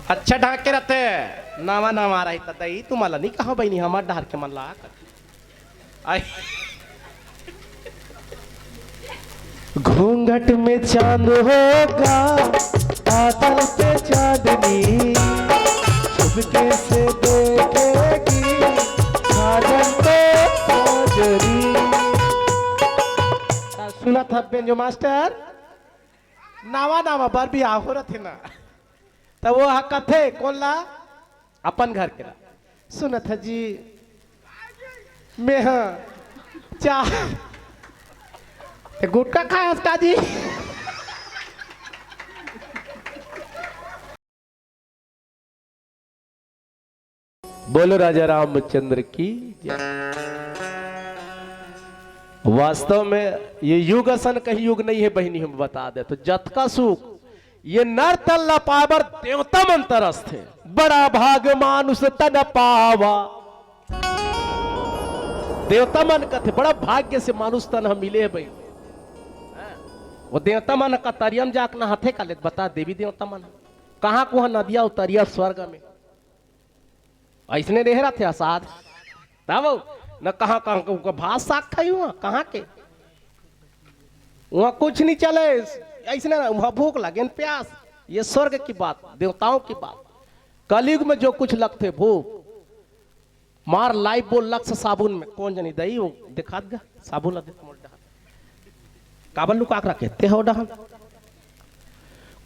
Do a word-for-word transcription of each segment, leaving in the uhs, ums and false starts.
अच्छा ढांक के रथे। नवा नवा रही त दई, तुमला नहीं कहा बहिनी, हमार डहर के मन ला। आई। घूंघट में चांद होगा, बादल पे चांदनी, चुपके से देखेगी साजन को साजनी। सुनत हस बेंजो मास्टर, नवा नवा बर बिहाव हो रथे ना, त वो ह कथे कोन ला? अपन घर के ला। सुनत ह जी, मैं ह चाह, ते गुटखा खाय हस का जी? बोलो राजा रामचंद्र की जय। वास्तव में ये युग असन कहीं युग नहीं है बहिनी, हम बता दे तो जतका सुख ये नर तन ला पाए बर देवता मन तरसथे। बड़ा भाग मानुष तन पावा। देवता मन कथे बड़ा भाग्य से मानुष तन ह मिले है बहिनी। वो देवता मन का तरिया म जाके नहाथे का ले बता देवी देवता मन कहाँ कुहाँ नदिया उतरिया स्वर्ग में। अइसने रहे रथे असाध। तब न कहाँ कहाँ के उनका भात साग खाई हुआ कहाँ के। वहाँ कुछ नहीं चले। अइसने वहाँ भूख लगे न प्यास। ये स्वर्ग की बात, देवताओं की बात। कलयुग में जो कुछ लगथे भूख मार लाइफ बोल लक्स साबुन में कौन जनी दई वो दिखात गा। साबुन ला दे मोर डहा। काबर लुका के रखे ते हो डहा।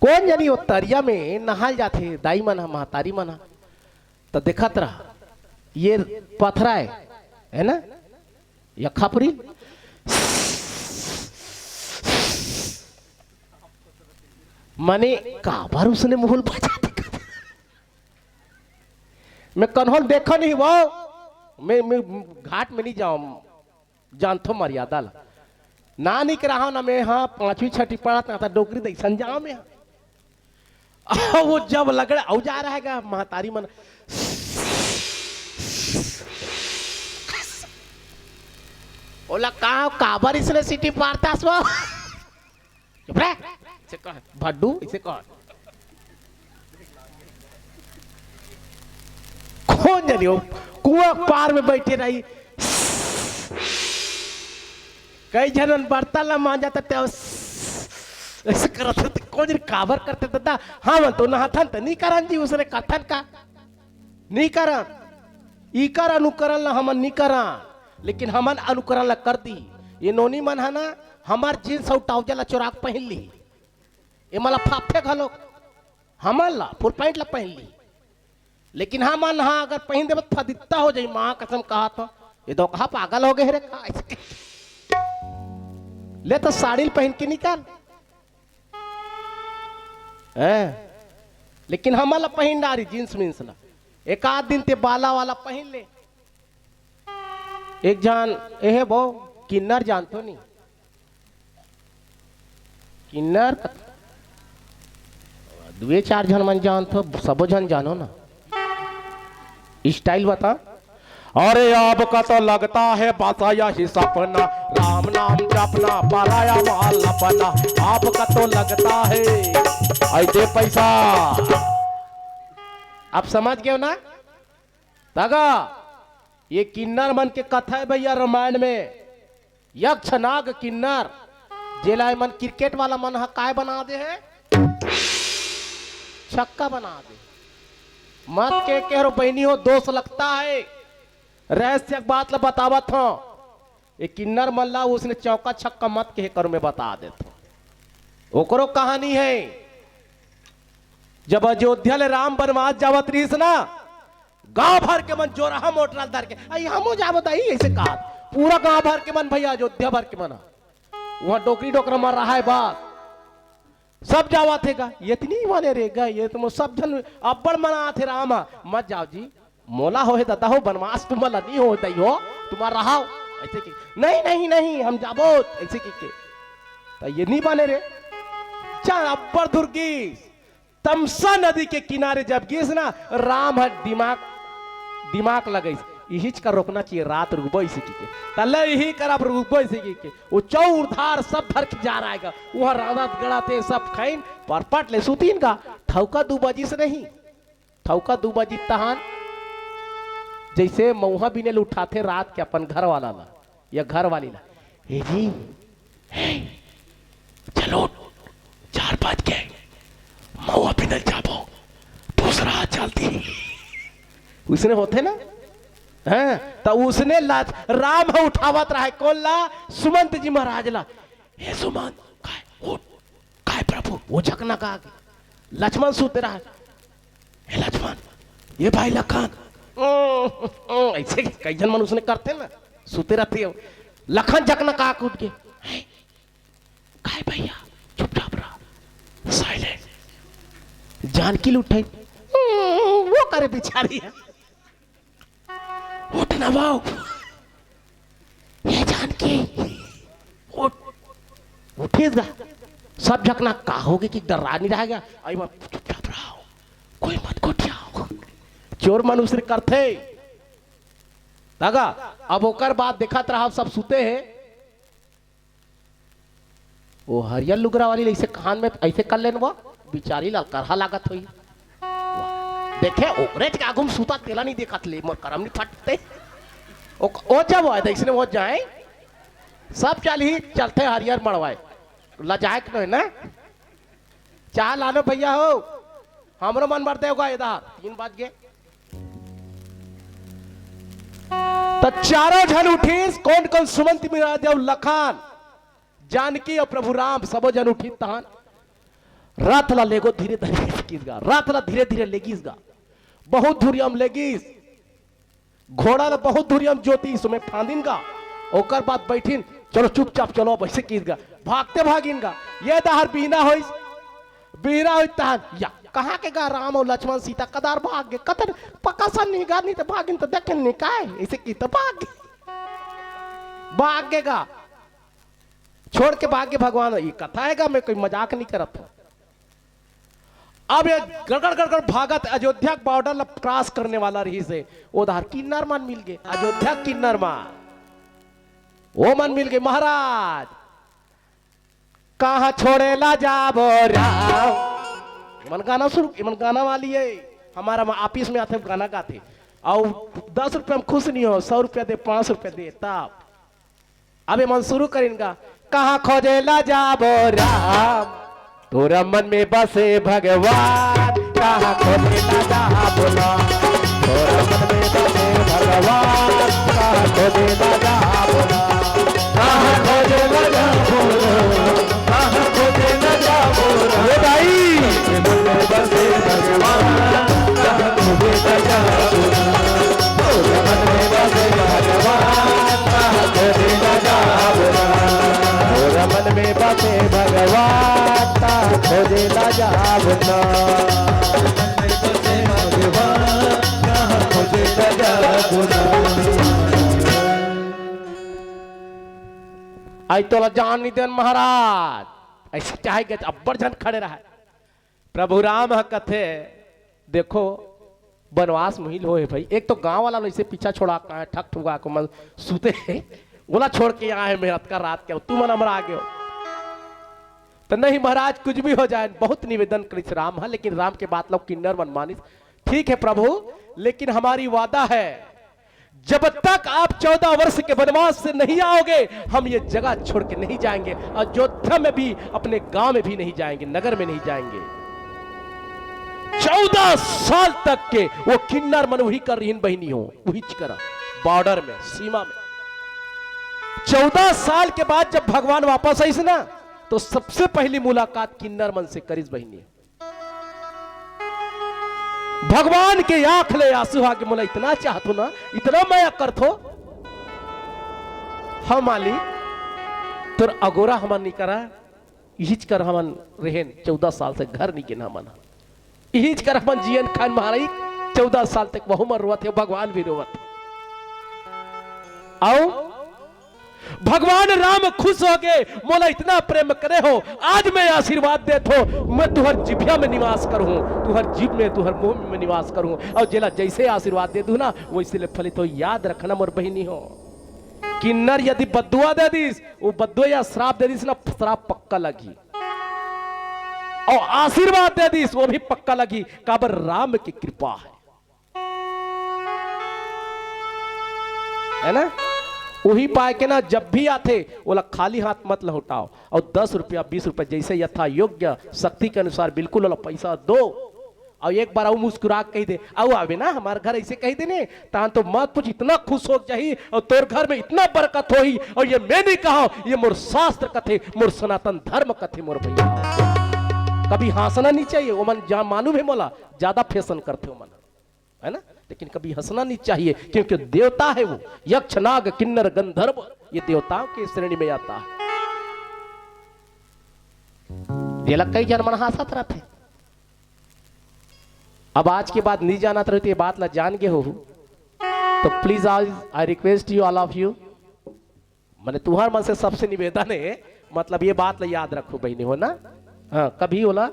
कौन जनी वो तरिया में नहाल जाथे दाई मन ह महतारी मन ह। त देखत रहा ये पथरा है, है ना? या खपरी मने काबर उसने मुहुल बजा देखत। मैं कन्होल देखा नहीं वो। मैं, मैं घाट में नहीं जाऊं। जानथो मर्यादा ला। ना निक रहा ना मैं हाँ पांचवी छठी पढ़त ना था डोकरी दईसन जाओ मैं हाँ। वो जब लगड़े अउ जा रहा है महतारी मन। ओला का काबर इसने सीटी पारतास वो। चुप रह। इसे कह भड्डू इसे कह। कौन जानी वो कुआ पार में बैठे रही। कई झन बर्तन ला मांजा त ऐसे करत हे त कौन जानी काबर करते दादा। हमन तो नहाथन त नहीं करन जी उसने कथन का। नहीं करन। इकर अनुकरण ला हमन नहीं करन लेकिन हमन अनुकरण ला कर दी। ये नोनी मन है ना हमार जींस अउ ट्राउजर ला चोरा के पहन ली। ये मला फाफे घलो हमन ला फुल पैंट ला पहन ली। लेकिन हमन हा अगर पहिन देबे त फदित्ता हो जाई। माँ कसम कहा तो ये दो कहा पागल हो गए रे का। ले तो साड़ी ल पहिन के निकल। हैं? लेकिन हमन ला पहिन डारी जींस मींस ला। एक आध दिन ते बाला वाला पहिन ले। एक जान एहे बो किन्नर जानतो नहीं। किन्नर दुए चार झन मन जानथो सबो झन जानो ना। स्टाइल बता। अरे आपका तो लगता है बताया ही सपना। राम नाम जपना पराया वाला बना। आपका तो लगता है ऐसे पैसा। आप समझ गए ना? तगा ये किन्नर मन के कथा है भैया रामायण में। यक्ष नाग किन्नर जेला मन क्रिकेट वाला मन ह काय बना दे है? छक्का बना दे। मत के कह रो बहनी हो दोष लगता है। रहस्य बात ला बतावत हो। ये किन्नर मन ला उसने चौका छक्का मत कहे करो मैं बता देता हूँ। ओकरो कहानी है। जब अयोध्या ले राम बनवास जावत रहीस ना गांव भर के मन जोरहा मोटरा धर के आई हमो जाबो दाई ऐसे कहा। पूरा गांव भर के मन भैया अयोध्या भर के मन वहां डोकरी डोकरा मार रहा है बात। सब जावा थे गा ये तो नहीं माने रे गा ये तो सब जन अब्बड़ मना थे राम। मत जाओ जी। मोला हो है दादा हो बनवास तुम्हारा नहीं हो दाई हो। तुम्हारा रहा ऐसे की नहीं नहीं नहीं हम जाबो ऐसे की के। तो ये नहीं माने रे। चल अब्बड़ दुर्गी तमसा नदी के किनारे जब गिस ना राम ह दिमाग दिमाग लगइस। इहीच कर रोकना चाहिए, रात रुकबो इसी की के। तले इही कर आप रुकबो इसी की के। वो चौर धार सब धर के जा रहा है गा। वहाँ रांधत गड़त हे सब खाइन, परपट ले सुतीन गा। ठौका दू बजिस नहीं। ठौका दू बजिस तहान। जैसे मउहा बिने ल उठाथे रात के अपन घर वाला ला या घर वाली ला। "ए जी, हे, चलो, चार बज गे, मउहा बिने ल जाबो, दूसरा आ जल्दी।" उसने होथे ना? हाँ, त उसने ला-, राम ह उठावत रहे, कोन ला? सुमंत जी महाराज ला। "हे सुमंत, काय, उठ, काय प्रभु?" वो झकना का आगे। लक्ष्मण सुते रहे। "हे लक्ष्मण, ये भाई लखन।" ऐसे कई झन मन उसने करथे ना, सुते रहथे हो। लखन झकना का आगे उठ गे। "हे, काय भैया, चुपचाप रह, silent।" जानकी ल उठाई। वो करे बिचारी है। "उठ ना बाऊ, ये जानकी, उठ।" उठिस गा। सब झकना का होगे कि डर्रा नहीं रह गा। आई बाप, "चुपचाप रहो, कोई मत गोठियाओ।" चोर मन उसने करथे। तगा, अब ओकर बाद देखत रहा, सब सुते हे। वो हरियर लुगरा वाली ऐसे कान में ऐसे कर लेन, वो बिचारी ललकरहा लागत होई। देखे, ओकरे के आगू में सूता तेला नहीं देखत ले, मोर करम नहीं फटते। ओ, ओ जब आए, तो इसने वो जाए, सब चल ही चलते हरियर मड़वाए, लजाए के नहीं ना। चाह लानो भैया हो, हमरो मन बर देवगा एदा, तीन बज गे। त चारों झन उठिस, कौन कौन? सुमंत महाराज अउ लखन। जानकी अउ प्रभु राम सबो झन उठिस तहन रथ ला लेगो धीरे धीरे लेगिस गा, रथ ला धीरे धीरे लेगिस गा, बहुत दुरिया म लेगिस, घोड़ा ला बहुत दुरिया म जोतिस, ओमे फांदिन गा, ओकर बाद बैठिन, चलो चुपचाप चलो, अब ऐसे किस गा, भागते भागिन गा, ये डहर बिहना होइस, बिहना होइस तहन या कहाँ के गा राम अउ लक्ष्मण सीता कदार भाग गे, कतन पकासन नहीं गा, नहीं त भागिन त देखेन नहीं काय, ऐसे किस त भाग गे, भाग गे गा। छोड़ के भाग गे भगवान, ये कथा हे गा, मैं कोई मजाक नहीं करत हूँ। अब ये गड़गड़ गड़गड़ भागत अयोध्या के बॉर्डर ला क्रॉस करने वाला रहिस हे, ओ डहर किन्नर मन मिल गे, अयोध्या के किन्नर मन, ओ मन मिल गे, महाराज कहाँ छोड़े ला जाबो राम। एमन गाना शुरू, एमन गाना वाली हे, हमारा म-, ऑफिस में आथे गाना गाथे, अउ दस रुपया म खुश नहीं हो, सौ रुपया दे, पाँच सौ रुपया दे, तब अब एमन शुरू करिन गा, कहाँ खोजे ला जाबो राम, तोरा मन में बसे भगवान, कहाँ खोजे ला जाबो राम, तोरा मन में बसे भगवान, कहाँ खोजे ला जाबो राम, कहाँ खोजे ला जाबो राम, कहाँ खोजे ला जाबो राम। ये भाई। मन में बसे भगवान, कहाँ खोजे ला जाबो राम। तोर मन में बसे भगवान, कहाँ खोजे ला जाबो ना। तोर मन में बसे भगवान, कहाँ खोजे ला जाबो ना। मन में बसे भगवान, कहाँ खोजे ला जाबो ना। आई तोला जान नहीं देन महाराज, ऐसे चाहे गए अब्बड़ झन खड़े रहे। प्रभु राम ह कथे, "देखो, बनवास मुहिल होए भाई, एक तो गांव वाला ल ऐसे पीछा छोड़ा के आए, ठक ठुका के मन सुते हे, ओला छोड़ के आए हे मेहनत कर रात के, तुमन हमर आगे हो।" त नहीं महाराज, कुछ भी हो जाए, बहुत निवेदन करिस राम ह, लेकिन राम के बात ला किन्नर मन मानिस। "ठीक है प्रभु, लेकिन हमारी वादा है, जब तक आप चौदह वर्ष के वनवास से नहीं आओगे, हम ये जगह छोड़ के नहीं जाएंगे, अयोध्या में भी, अपने गांव में भी नहीं जाएंगे, नगर में नहीं जाएंगे।" चौदह साल तक के वो किन्नर मन वही कर रहीन बहिनी हो, वही करा बॉर्डर में, सीमा में। चौदह साल के बाद जब भगवान वापस आइस ना, तो सबसे पहली मुलाकात किन्नर मन से करिस बहिनी। भगवान के आंख ले आंसू आगे, मोला इतना चाहत हो ना, इतना मया करत हो। हम मालिक, तोर अगोरा हमन नहीं करा, इहिच कर हमन रहेन, चौदह साल से घर नहीं गेन हमन। इहिच कर हमन जियन खान महाराज, चौदह साल तक वहू मन रोवत हे, भगवान भी रोवत हे। अउ भगवान राम खुश हो गए, मोला इतना प्रेम करे हो, आज मैं आशीर्वाद देत हो, मैं तुहर जिभिया में निवास करूं, तुहर जीभ में, तुहर मुंह में निवास करूं, और जेला जैसे आशीर्वाद दे दूं ना, वैसे ले फलित हो। याद रखना मोर बहिनी हो, किन्नर यदि बद्दुआ दे दिस, वो बद्दुआ या श्राप दे दिस ना, श्राप पक्का लगही। और आशीर्वाद दे दिस, वो भी पक्का लगही, काबर राम की कृपा है। है ना? उही पाय के ना, जब भी आथे, ओला खाली हाथ मत लहुटाओ, और दस रुपया, बीस रुपया, जैसे यथा योग्य शक्ति के अनुसार बिल्कुल ओला पैसा दो। और एक बार अउ मुस्कुरा के कहि दे, "अउ आबे ना हमार घर," ऐसे कहि दे ने, तहान तो मत पूछ, इतना खुश हो जाही, और तोर घर में इतना बरकत होही। और ये मैं नहीं कहा, ये मोर शास्त्र कथे, मोर सनातन धर्म कथे, मोर भैया। कभी हंसना नहीं चाहिए, ओमन जा मालूम है मोला, ज्यादा फैशन करथे ओमन। है ना? लेकिन कभी हंसना नहीं चाहिए, क्योंकि देवता है वो, यक्ष, नाग, किन्नर, गंधर्व, ये देवताओं की श्रेणी में आता है। ये लग कई जन मन हंसत रहते। अब आज के बाद नहीं जानत रहे तो ये बात ला जान गए हो, तो please, आज I request you, all of you, मैंने तुम्हार मन से सबसे निवेदन है, मतलब ये बात ला याद रखो बहिनी हो ना। हाँ, कभी ओला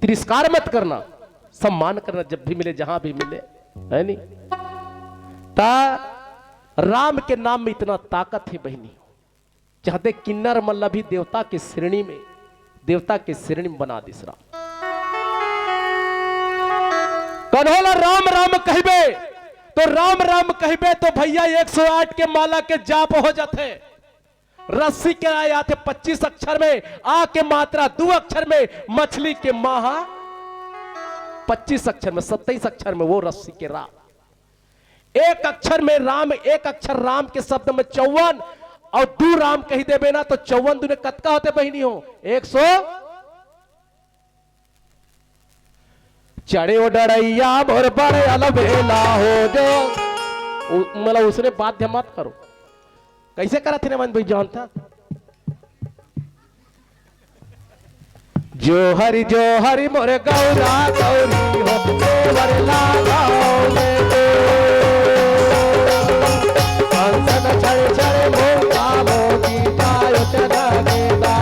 तिरस्कार मत करना, सम्मान करना, जब भी मिले, जहां भी मिले, है नी? ता राम के नाम में इतना ताकत है बहिनी, चाहते किन्नर मन ला भी देवता के श्रेणी में, देवता के श्रेणी में बना दिस राम। कन्हो ला राम राम कहिबे, तो राम राम कहिबे तो भैया एक सौ आठ के माला के जाप हो जाथे। रस्सी के आय आथे पच्चीस अक्षर में, आ के मात्रा दू अक्षर में, मछली के माहा पच्चीस अक्षर में, सत्ताईस अक्षर में वो रस्सी के राम। एक अक्षर में राम, एक अक्षर राम के शब्द में चौवन, और दू राम कहि देबे ना तो चौवन दूने कतका होथे बहिनी हो? एक सौ। चढ़े ओ डड़ैया मोर बड़े अलबेला हो जो। उ-, मतलब उसने बाध्य मत करो। कैसे करत हे नमन भाई जानता? जो हरि जो हरि मोर गौरा गौरी हो, देवर लागाओ ले दे। हंसन छड़ छड़ मोका मोकी पायो चला गेदा।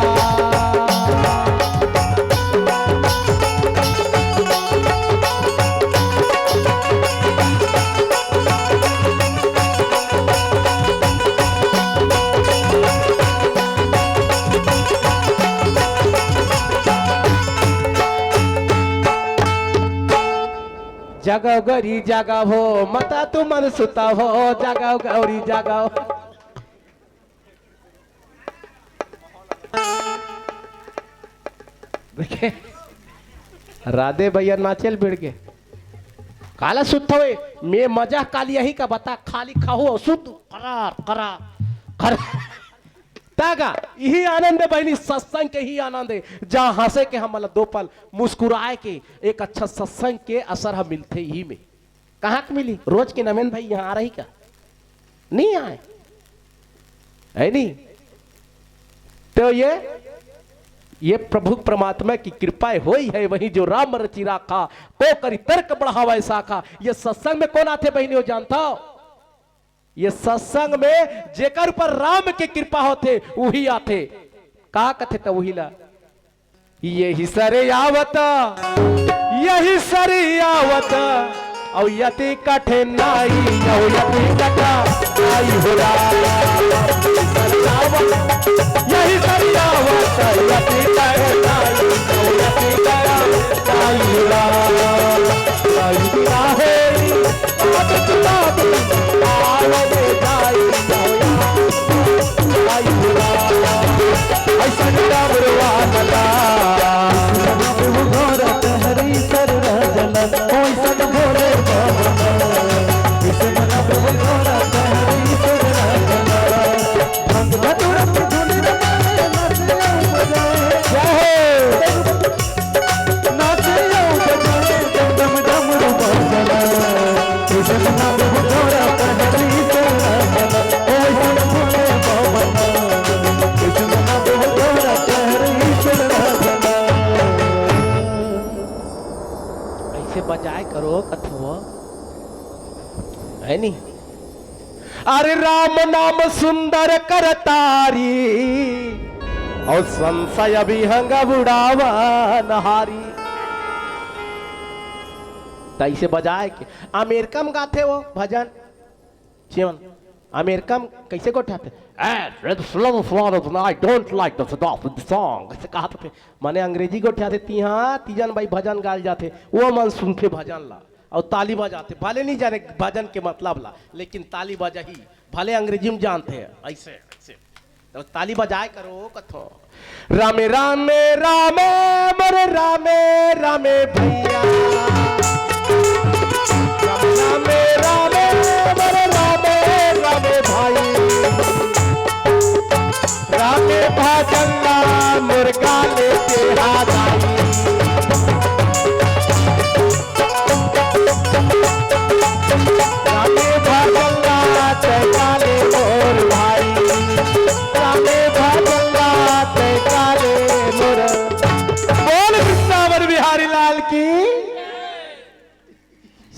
जगव गौरी जगव हो, मता तुमन सुतव हो, जगव गौरी जगव। देखे, राधे भैया नाचेल भिड़ के। काला सुत हवे, मैं मजा काली यही का बता, खाली खाहू और सुत, करार, करार, करार। तागा, यही आनंद है बहिनी, सत्संग के ही आनंद है, जहाँ हंसे के हमला दो पल, मुस्कुराए के, एक अच्छा सत्संग के असर हम मिलथे यही में। कहाँ के मिली? रोज के नमेन भाई यहाँ आ रही का? नहीं आए, है नहीं? तो ये, ये प्रभु परमात्मा की कृपा होई है, वही जो राम रचि राखा, को करी तर्क बढ़ावा शाखा। ये सत्संग में कौन आथे बहिनी हो जानता हो? ये सत्संग में जेकर ऊपर राम के कृपा होथे, वही आथे। का कथे त वही ला? यही सरे आवत, यही सरे आवत, औ यति कठिनाई, औ यति कठिनाई होला। यही सरे आवत, यही सरे आवत, यति कठिनाई, औ यति कठिनाई होला। आई बिना होई, ऐसे बजाए करो कथवा, है नी? अरे राम नाम सुंदर करतारी, अउ संशय विहंग उड़ावन हारी। तइसे बजाए के अमेरिका म गाथे वो भजन। जीवन अमेरिका म कइसे गोठियाथे? "Eh, it's slow, slow, I don't like the song," कइसे कहत थे। माने अंग्रेजी गोठियाथे, तिहां तीजन बाई भजन गाल जाथे, वो मन सुनथे भजन ला। अउ ताली बजाथे, भले नहीं जाने भजन के मतलब ला, लेकिन ताली बजाही, भले अंग्रेजी में जानथे। ऐसे, ऐसे तो ताली बजाए करो कथो। रामे रामे रामे, मोरे रामे रामे भैया। रामे रामे रामे, मोरे रामे रामे भाई। रामे भजन ला मोर गाले पे हाथ आई। रामे भजन ला तै गाले मोर भाई। रामे भजन ला तै गाले मोर। बोल वृंदावन बिहारी लाल की।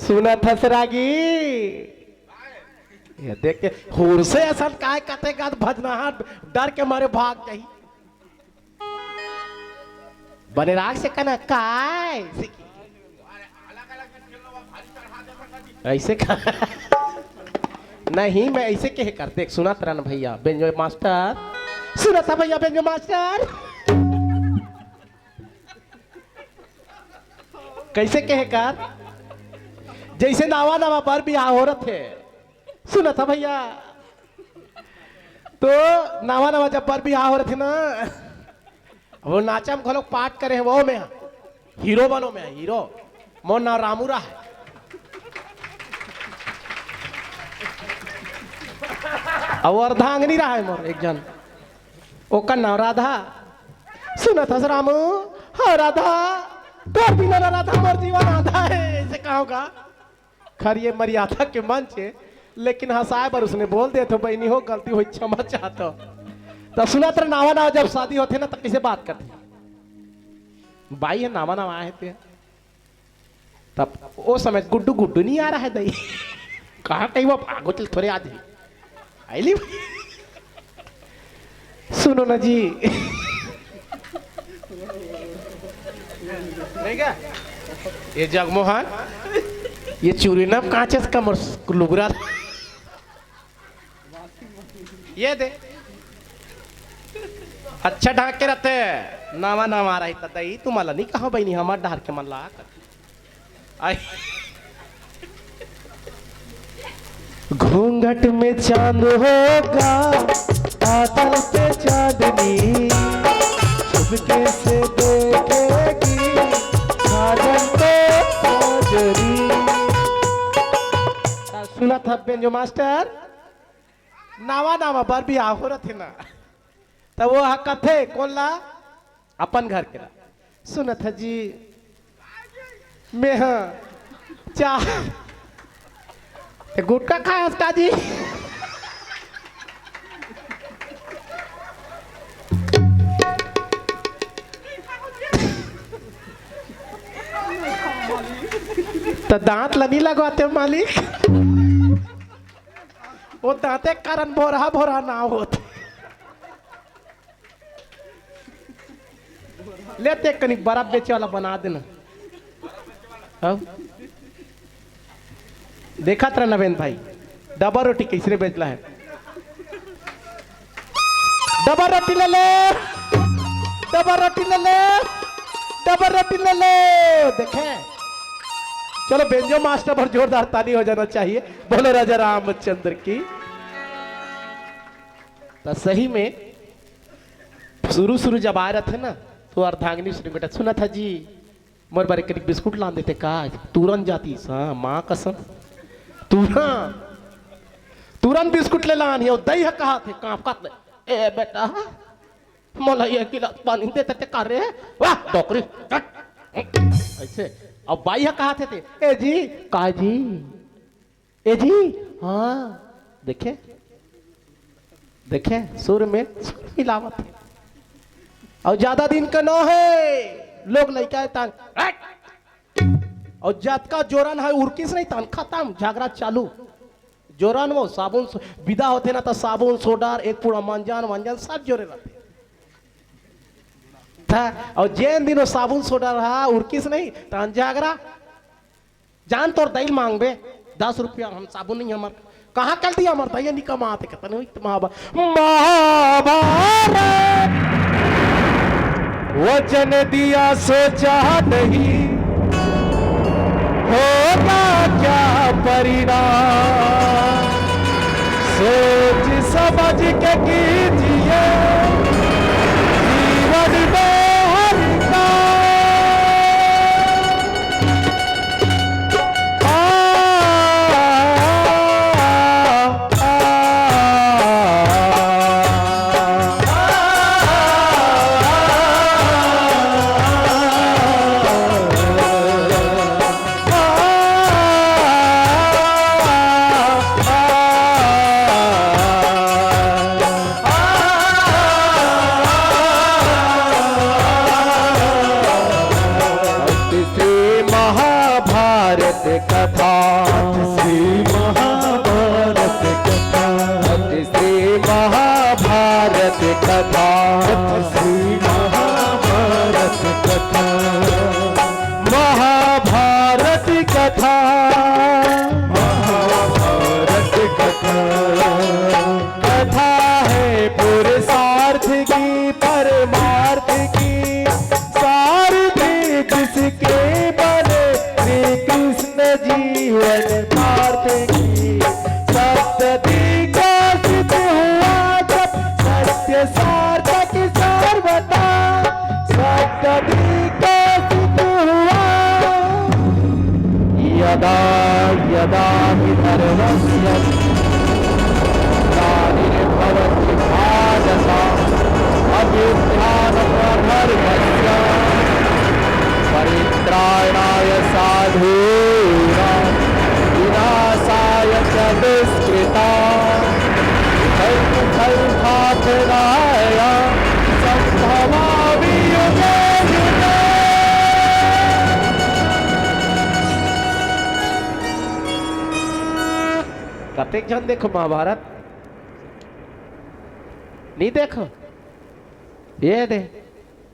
सुनत हस रागी? ये देख के हुर से असन काय कथे गा भजनहा डर के मारे भाग जाही। बने राग से कहना काय? ऐसे का? नहीं, मैं ऐसे कहे कर। देख, सुनत रहन भैया, बेंजो मास्टर। सुनत ह भैया, बेंजो मास्टर। कइसे कहे कर? जइसे नावा नावा बर बिहाव हो रथे। सुनत ह भैया, तो नावा नावा जब बर बिहाव हो रथे ना, वो नाचा म घलोक पाठ करे हे, वो में हीरो बनो में हीरो। मोर नाव रामू रहा है। अउ अर्धांगिनी रहा है मोर एक जन, ओकर नाव राधा। सुनत हस रामू? हाँ राधा, तोर बिना ना राधा मोर जीवन आधा है, ऐसे कहोगा। खैर, ये मर्यादा के मंच हे, लेकिन हंसाए बर उसने बोल दे तो बहिनी हो, गलती होई, क्षमा चाहत हो। तो सुनत रह, नावा नावा जब शादी होथे ना, तो कइसे बात करथे? बाई हे, नावा नावा आए हे ते। तब ओ समय गुड्डू गुड्डू नहीं आ रहा है दई। कहाँ कहीं वो आगो चल थोड़े आ जाए। आइली। सुनो ना जी। नहीं क्या? ये जगमोहन, ये चूरी ना कांचस का मोर लुगरा। ये दे। अच्छा ढांक के रथे। नावा नावा रही त दई, तुम्हाला नहीं कहो बहिनी, हमार डहर के मन ला। आई। घूंघट में चांद होगा, बादल पे चांदनी, चुपके से देखेगी साजन को साजनी। सुनत ह बेंजो मास्टर, नावा नावा बर बिहाव हो रथे ना, त वो ह कथे कोन ला? अपन घर के ला। सुनत ह जी, मैं ह चाह, ते गुटखा खाए हस का जी? त दांत ल नहीं लगवाते मालिक। वो दांते के कारण भोरहा भोरहा नाव होत। ले ते कनी बर्फ बेचे वाला बना देना। हाँ? देखत रह नवेंद्र भाई, डबल रोटी कइसने बेचला है। डबल रोटी ले ले, डबल रोटी ले ले, डबल रोटी ले ले। देखे, चलो बेंजो मास्टर पर जोरदार ताली हो जाना चाहिए। बोलो राजा रामचंद्र की। तो सही में शुरू शुरू जब आए रथे ना, तो अर्धांगिनी श्रृंगोटा सुनत ह जी, मोर बर एक बिस्कुट लान देते का? तुरंत जातीस, हाँ, माँ कसम, तुरंत, तुरंत बिस्कुट ले लान। अउ दई ह कहाथे कांपत ले, "ए बेटा, मोला ये गिलास पानी दे देते का रे?" वाह, डोकरी, चट। ऐसे। अब बाई ह कहाथे ते, "ए जी, का जी?" ए जी, हाँ, देखे, देखे, सुर में सुर मिलावत हे। अउ ज्यादा दिन के नो हे, लोग लइका हे तान, हट! अउ जतका जोरन हे, उरकिस नहीं तान, खतम, झगड़ा चालू। जोरन वो साबुन सो-, बिदा होथे ना, त साबुन, सोडा, एक पूरा मंजन वंजन सब जोरे रहथे। था, अउ जेन दिन वो साबुन सोडा रहा, उरकिस नहीं, त अंजागरा, जान तोर दई ल मांगबे, "दस रुपया हम साबुन नहीं हमर, कहाँ कर दिया हमर दई, नहीं कमाते, कहता नहीं, महाभा-, महाभारत।" वचन दिया सोचा नहीं, होगा क्या परिणाम। सोच समझ के कीजिए जीवन में हर काम। श्री महाभारत कथा। श्री महाभारत कथा। श्री महाभारत कथा। श्री महाभारत कथा। महाभारत कथा। महाभारत कथा। कथा है पुरुषार्थ की, परमार्थ की, सारथी जिसके बने श्री कृष्ण जीवन सारथी। सप्तदी का सिद्ध हुआ जब सत्य सार्थक सर्वथा। सप्तदी का सिद्ध हुआ यदा यदा हि धर्मस्य ग्लानिर्भवति भारत अभ्युत्थानमधर्मस्य परित्राणाय साधूनां विनाशाय च दुष्कृताम्। बुद्धं बुद्धं स्थापनाय संभवामि युगे युगे। कतेक झन देखो महाभारत, नहीं देखो, ये दे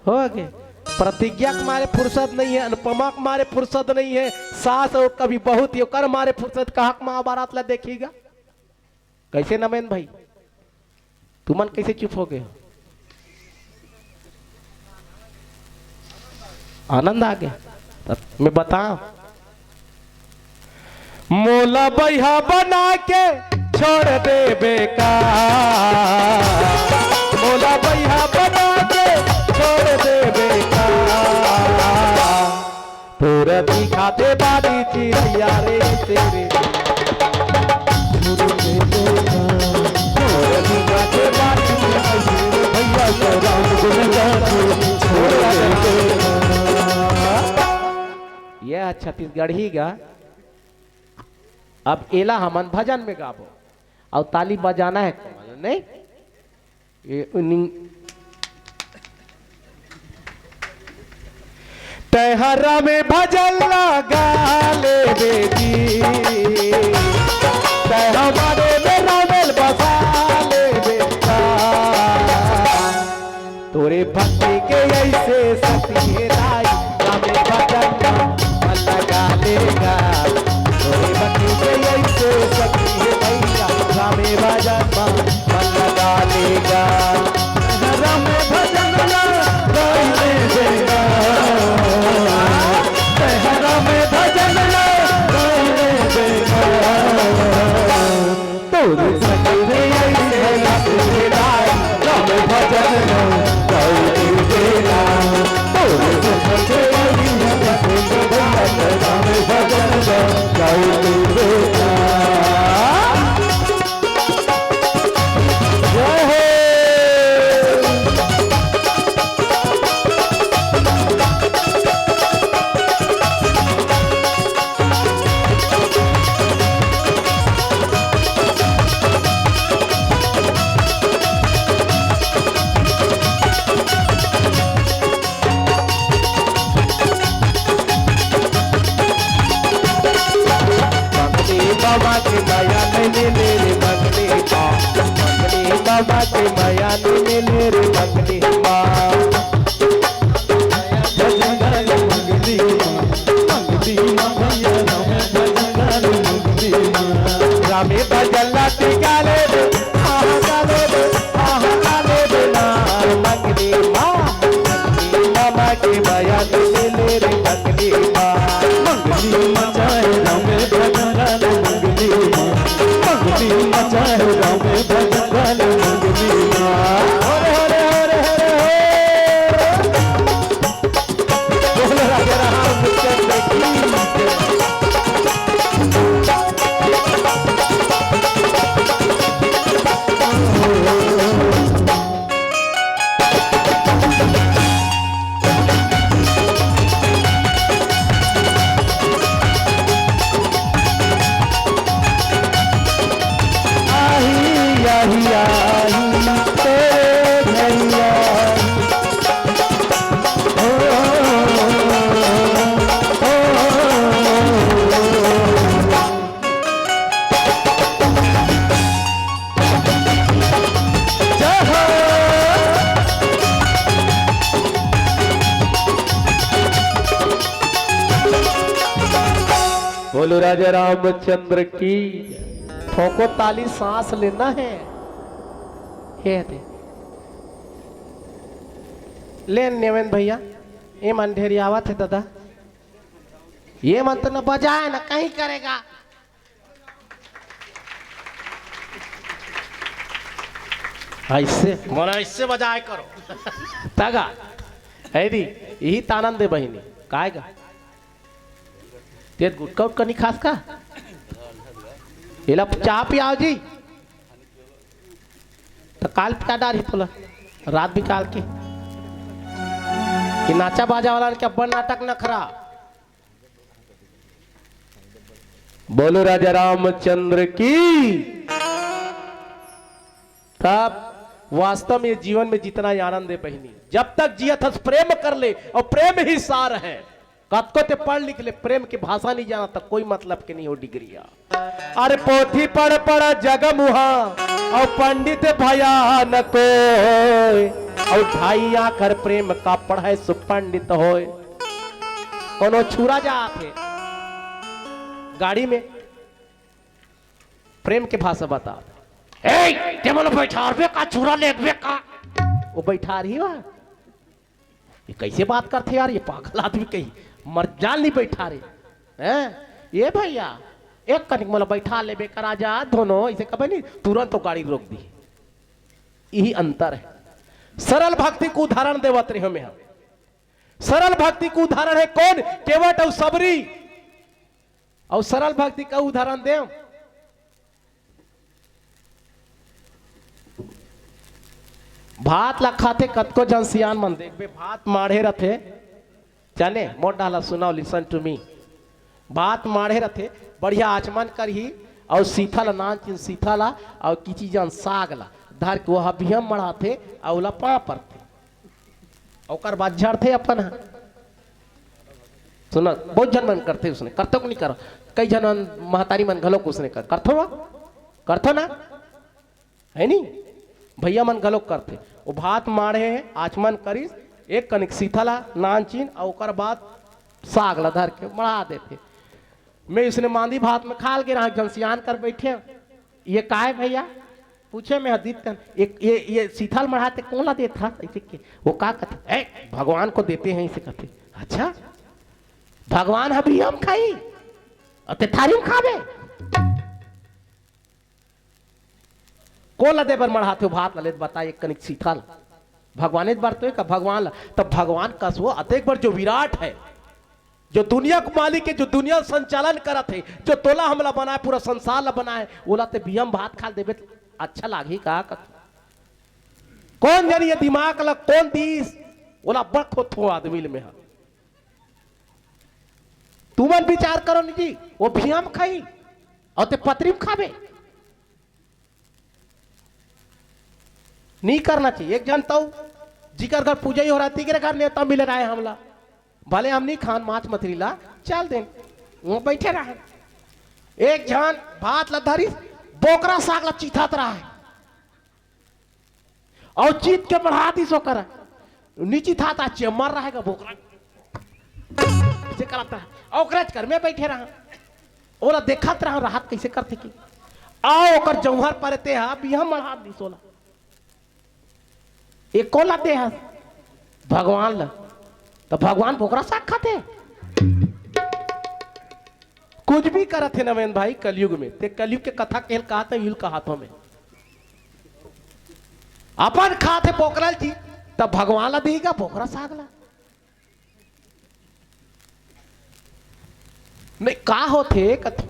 हो गे। प्रतिज्ञा के मारे फुर्सत नहीं है, अनुपमा के मारे फुर्सत नहीं है, सास और कभी बहुत ही ओकर मारे फुर्सत, कहाँ के महाभारत ला देखिएगा? कैसे नमेन भाई, तुमन कैसे चुप हो गए हो? आनंद आ गया। तब मैं बताऊं, मोला बइहा बना के छोड़ देबे का, मोला बइहा बना के छोड़ देबे का। तोर दिखाते बानी चिरैया रे तेरे। तोर दिखाते बानी चिरैया रे भैया तो राम गुन गाते छोड़ दे। ये छत्तीसगढ़ी गा। अब एला हमन भजन में गाबो, अउ ताली बजाना है, नहीं? ए, उनी। तैहरा में भजन लगा ले बेटी, तै हमारे में रामेल बसा ले बेटा। तोरे भक्ति के ऐसे शक्ति है दाई, रामे भजन में मन लगा लेगा। तोरे भक्ति के ऐसे शक्ति है भैया, रामे भजन में मन लगा लेगा। रामे भजन में गाई ले देगा। रामे भजन बाबा के मया नइ मिले रे मंगनी माँ। भजन गाय मंगनी माँ, मंगनी माँ भैया राम भजन गाय मंगनी माँ। रामे भजन ला टिका ले रे, आहा गा ले रे, आहा गा ले रे ना मंगनी माँ। मंगनी मामा के मया नइ मिले रे मंगनी माँ। मंगनी माँ चाहे रामे भजन गाय मंगनी माँ। मंगनी माँ चाहे रामे भजन गाय मंगनी माँ। हरे हरे हरे हरे हो। बोल राजा रामचंद्र की। आही, आही, आही, तेरे भैया। ओ, ओ, ओ, ओ। जय हो। बोलो राजा रामचंद्र की। ठोको ताली, सांस लेना है। ये दे। ले नेवेंद्र भैया, ये मन ढेरियावत हे दादा। ये मन तो न बजाए न कहीं करेगा। ऐसे मन ऐसे बजाए करो। तगा। है दी, यही तानन दे बहिनी। काय गा? तेज गुटका उटका नहीं खास का? एला चाह पियाओ जी। तो काल पिया डार ही तोला। रात बिकाल के। कि नाचा बाजा वाला के अब्बड़ नाटक नखरा। बोलो राजा रामचंद्र की। तब वास्तव में ये जीवन में जितना ही आनंद है बहिनी, जब तक जियत हस प्रेम कर ले, और प्रेम ही सार है। कतको ते पढ़ लिख ले, प्रेम की भाषा नहीं जाना तो कोई मतलब के नहीं हो डिग्रिया। अरे पोथी पढ़ पढ़ जग मुहा, और पंडित भया न कोय, और ढाई आखर प्रेम का पढ़े सो पंडित होय। कोनो छुरा जात हे गाड़ी में, प्रेम के भाषा बता। ए, ते मोला बैठारबे का, छुरा लेगबे का? वो बैठार ही वा। ये कैसे बात करथे यार, ये पागल आदमी कहीं मर जान नहीं बैठारे। हैं? ये भैया, एक कनिक मोला बैठा लेबे करा जा, दोनों ऐसे कबे नहीं, तुरंत तो गाड़ी रोक दी। यही अंतर है। सरल भक्ति को उदाहरण देवत रहे हमें हम। सरल भक्ति को उदाहरण है कौन? केवट और सबरी। और सरल भक्ति का उदाहरण देव। भात ला खाथे कतको जन सियान मन, देखबे भात माढ़े रथे, जाने मोर डाला सुनाओ, listen to me। भात माढ़े रथे, बढ़िया आचमन करही, और सीथा ला नान चिन सीथा ला, और किची जन साग ला धर के वह बिहम मढ़ाथे, और ओला पाँव परथे। ओकर बाद झड़थे अपन ह। सुना, बहुत झन मन करथे उसने, करथो कि नहीं करो? कई झन मन, महतारी मन घलोक उसने कर, करथो वा? करथो ना? है नी? भैया मन घलोक करथे। वो भात माढ़े हे, आचमन करिस, एक कनिक सीथा ला, नान चिन, अउ ओकर बाद साग ला धर के मढ़ा देथे। मैं उसने मांदी भात में खाल के रहा, जन सियान कर बैठे। ये काय भैया? पूछे मैं हदीत तन, ये, ये, ये सीथा ल मढ़ाते कोन ला देत हा? ऐसे के, वो का कहते? "ए, भगवान को देते हैं," इसे कहते। अच्छा, भगवान ह बिहम खाई, अउ ते थारी में खाबे? कोन ला दे बर मढ़ाथे भात ला? ले बता, एक कनिक सीथा ल। भगवान बर तो का भगवान ला, तब भगवान कस वो अतेक बर जो विराट है, जो दुनिया के मालिक है, जो दुनिया संचालन करत है, जो तोला हमला बनाए, पूरा संसार ला बनाए, ओला ते बिहम भात खा देबे त अच्छा लागही का? कौन जानी ये दिमाग ला कौन दीस, ओला बक होत हो आदमी ल में हा। तुमन विचार करो नी जी, वो बिहम खाई अउ ते पतरी में खाबे। नहीं करना चाहिए। एक जन तऊ जिकर घर पूजा ही हो रहा, तिकरे घर नेवता मिले रहे हमला, भले हम नहीं खान माछ मछली ला, चल देन, वो बैठे रहे। एक जन भात ला धरिस, बोकरा साग ला चिथत रहा है। अउ चीत के बढ़ा दिस ओकर। नीची था ता चेम्मर रहेगा बोकरा। कइसे करत रहा? अउ ओकरेच कर में बइठे रहा। ओला देखत रहा, राहत कइसे करथे कि। अउ ओकर जौहर परे ते हा बिहा मढ़ा दिस ओला। ए कोन ला दे हस? भगवान ला। त भगवान बोकरा साग खाथे? कुछ भी करत हे नवेन भाई कलयुग में। ते कलयुग के कथा केल कहात हे, यूल कहात हों में। अपन खात हे बोकरा ल जी, त भगवान ला देगा बोकरा साग ला। नहीं, का होथे कथे?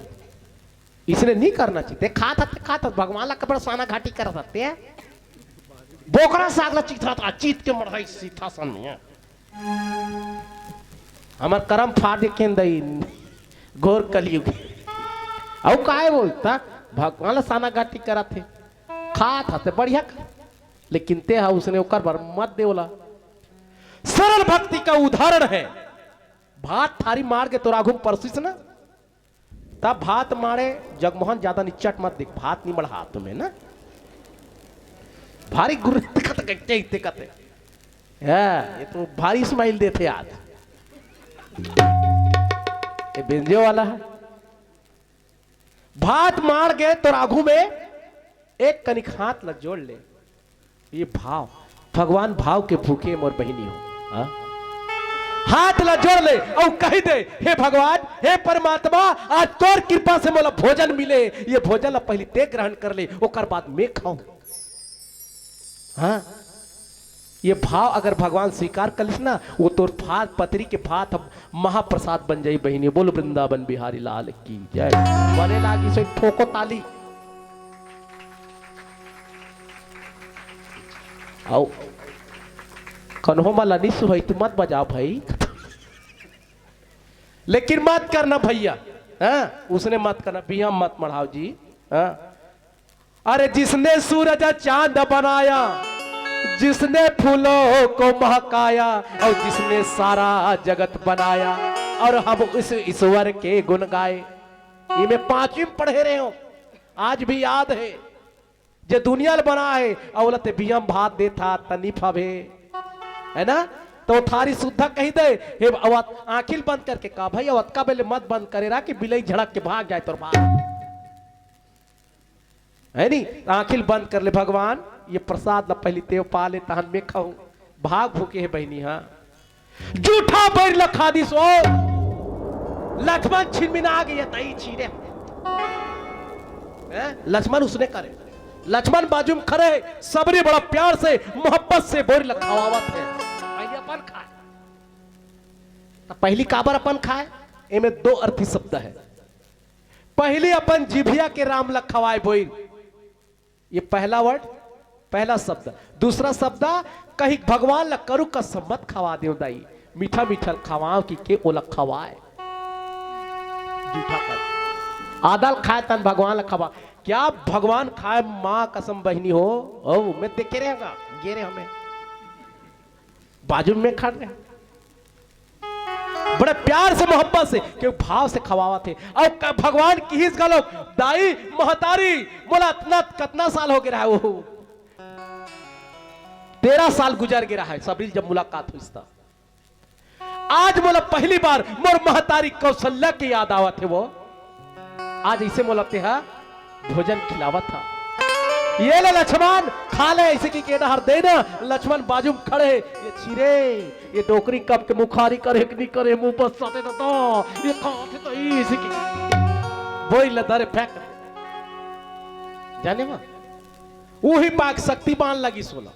इसने नहीं करना चाहिए। ते खात हते, खात हते, भगवान ला कपड़ा साना घाटी करत हते। बोकरा साग ला चीत रहत, आ चीत के मढ़ाई सीता सन में। हमर करम फाड़ के केन दई, घोर कलयुग। अउ काय बोलता? भगवान ला साना घाटी करत हे। खात हते बढ़िया कर, लेकिन ते हा उसने ओकर बर मत दे ओला। सरल भक्ति का उदाहरण है। भात थारी माड़ के तोर आघू म परसिस ना, तब भात माड़े जगमोहन ज्यादा निच्चट मत दिख, भात नहीं मढ़ा तुम्हें ना। भारी गुरु दिक्कत कहते ही दिक्कत है। हाँ, ये तो भारी स्माइल देथे आज। ये बेंजे वाला है। भात माड़ के तोर आघू में एक कनिक हाथ ला जोड़ ले। ये भाव, भगवान भाव के भूखे मोर बहिनी हो। हाँ? हाथ ला जोड़ ले अउ कहि दे, "हे भगवान, हे परमात्मा, आज तोर कृपा से मोला भोजन मिले, ये भोजन ला पहिली ते ग्रहण कर ले, ओकर बाद मैं खाऊं।" हाँ? ये भाव अगर भगवान स्वीकार कर लिस ना, वो तोर भात, पतरी के भात हम महाप्रसाद बन जाई बहिनी। बोलो वृंदावन बिहारी लाल की जय। बने लागी से ठोको ताली। अउ कन्हो मा लनिस होई त मत बजाव भाई। लेकिन मत करना भइया, हाँ? उसने मत करना, बिहा मत मढ़ाव जी। हाँ? अरे जिसने सूरज चांद बनाया, जिसने फूलों को महकाया और जिसने सारा जगत बनाया, और हम उस ईश्वर के गुण गाए। ये मैं पांचवी में पढ़े रहे हूं, आज भी याद है। जे दुनिया ल बना है, अउ ओला ते बिहा म भात देथा, तनी फबे, है ना? तो थारी सुद्धा कहि दे, हे अवत-, आंखी ल बंद करके का भाई, अवतका बेले मत बंद करे रहा कि बिलई झड़क के भाग जाए तोर भात। है नी? आंखी ल बंद कर ले, भगवान, ये प्रसाद ला पहिली तेव पा ले, तहन मैं खाऊं। भाग भूखे हे बहिनी, हाँ। जूठा बैर ला खा दिस ओ। लक्ष्मण छिनमिना गे, ये तई छीरे। हैं? लक्ष्मण उसने करे। लक्ष्मण बाजू में खड़े हे, सबरी बड़ा प्यार से, मोहब्बत से बैर ला खवावत हे। पहिली अपन खाए। त पहिली काबर अपन खाए? एमे दो अर्थी शब्द है। पहिली अपन जिभिया के राम ला खवाए बैर। ये पहला वर्ड, पहला शब्द। दूसरा शब्द, कहीं भगवान ला करू कसम मत खवा देव दाई, मीठा मीठा खवाओ कि के ओला खवाए। जूठा कर। आदल खाए तन भगवान ला खवा। क्या भगवान खाए माँ कसम बहिनी हो? ओ, मैं देखे रहेगा, गे रहे हमें। बाजू में खड़ रहे। बड़े प्यार से, मोहब्बत से, क्यों भाव से खवावत हे। अउ क-, भगवान किहिस घलो, "दाई, महतारी, मोला अतना, कतना साल हो गे रहा है, वो तेरह साल गुजर गे रहा है, सबरी जब मुलाकात होइस त। आज मोला पहली बार मोर महतारी कौशल्या के याद आवत हे वो।" आज इसे मोला तेहा भोजन खिलावत हा। ये ले लक्ष्मण, खा ले, ऐसे कि केडा हर दे ना। लक्ष्मण बाजू में खड़े हे, ये छीरे, ये डोकरी कब के मुखारी करे कि नहीं करे, मुंह पर साथे तो, तो ये खाते तो इसी की बोई लदा रे फेंक। जाने मा, वही पाक शक्तिमान लगी सोला।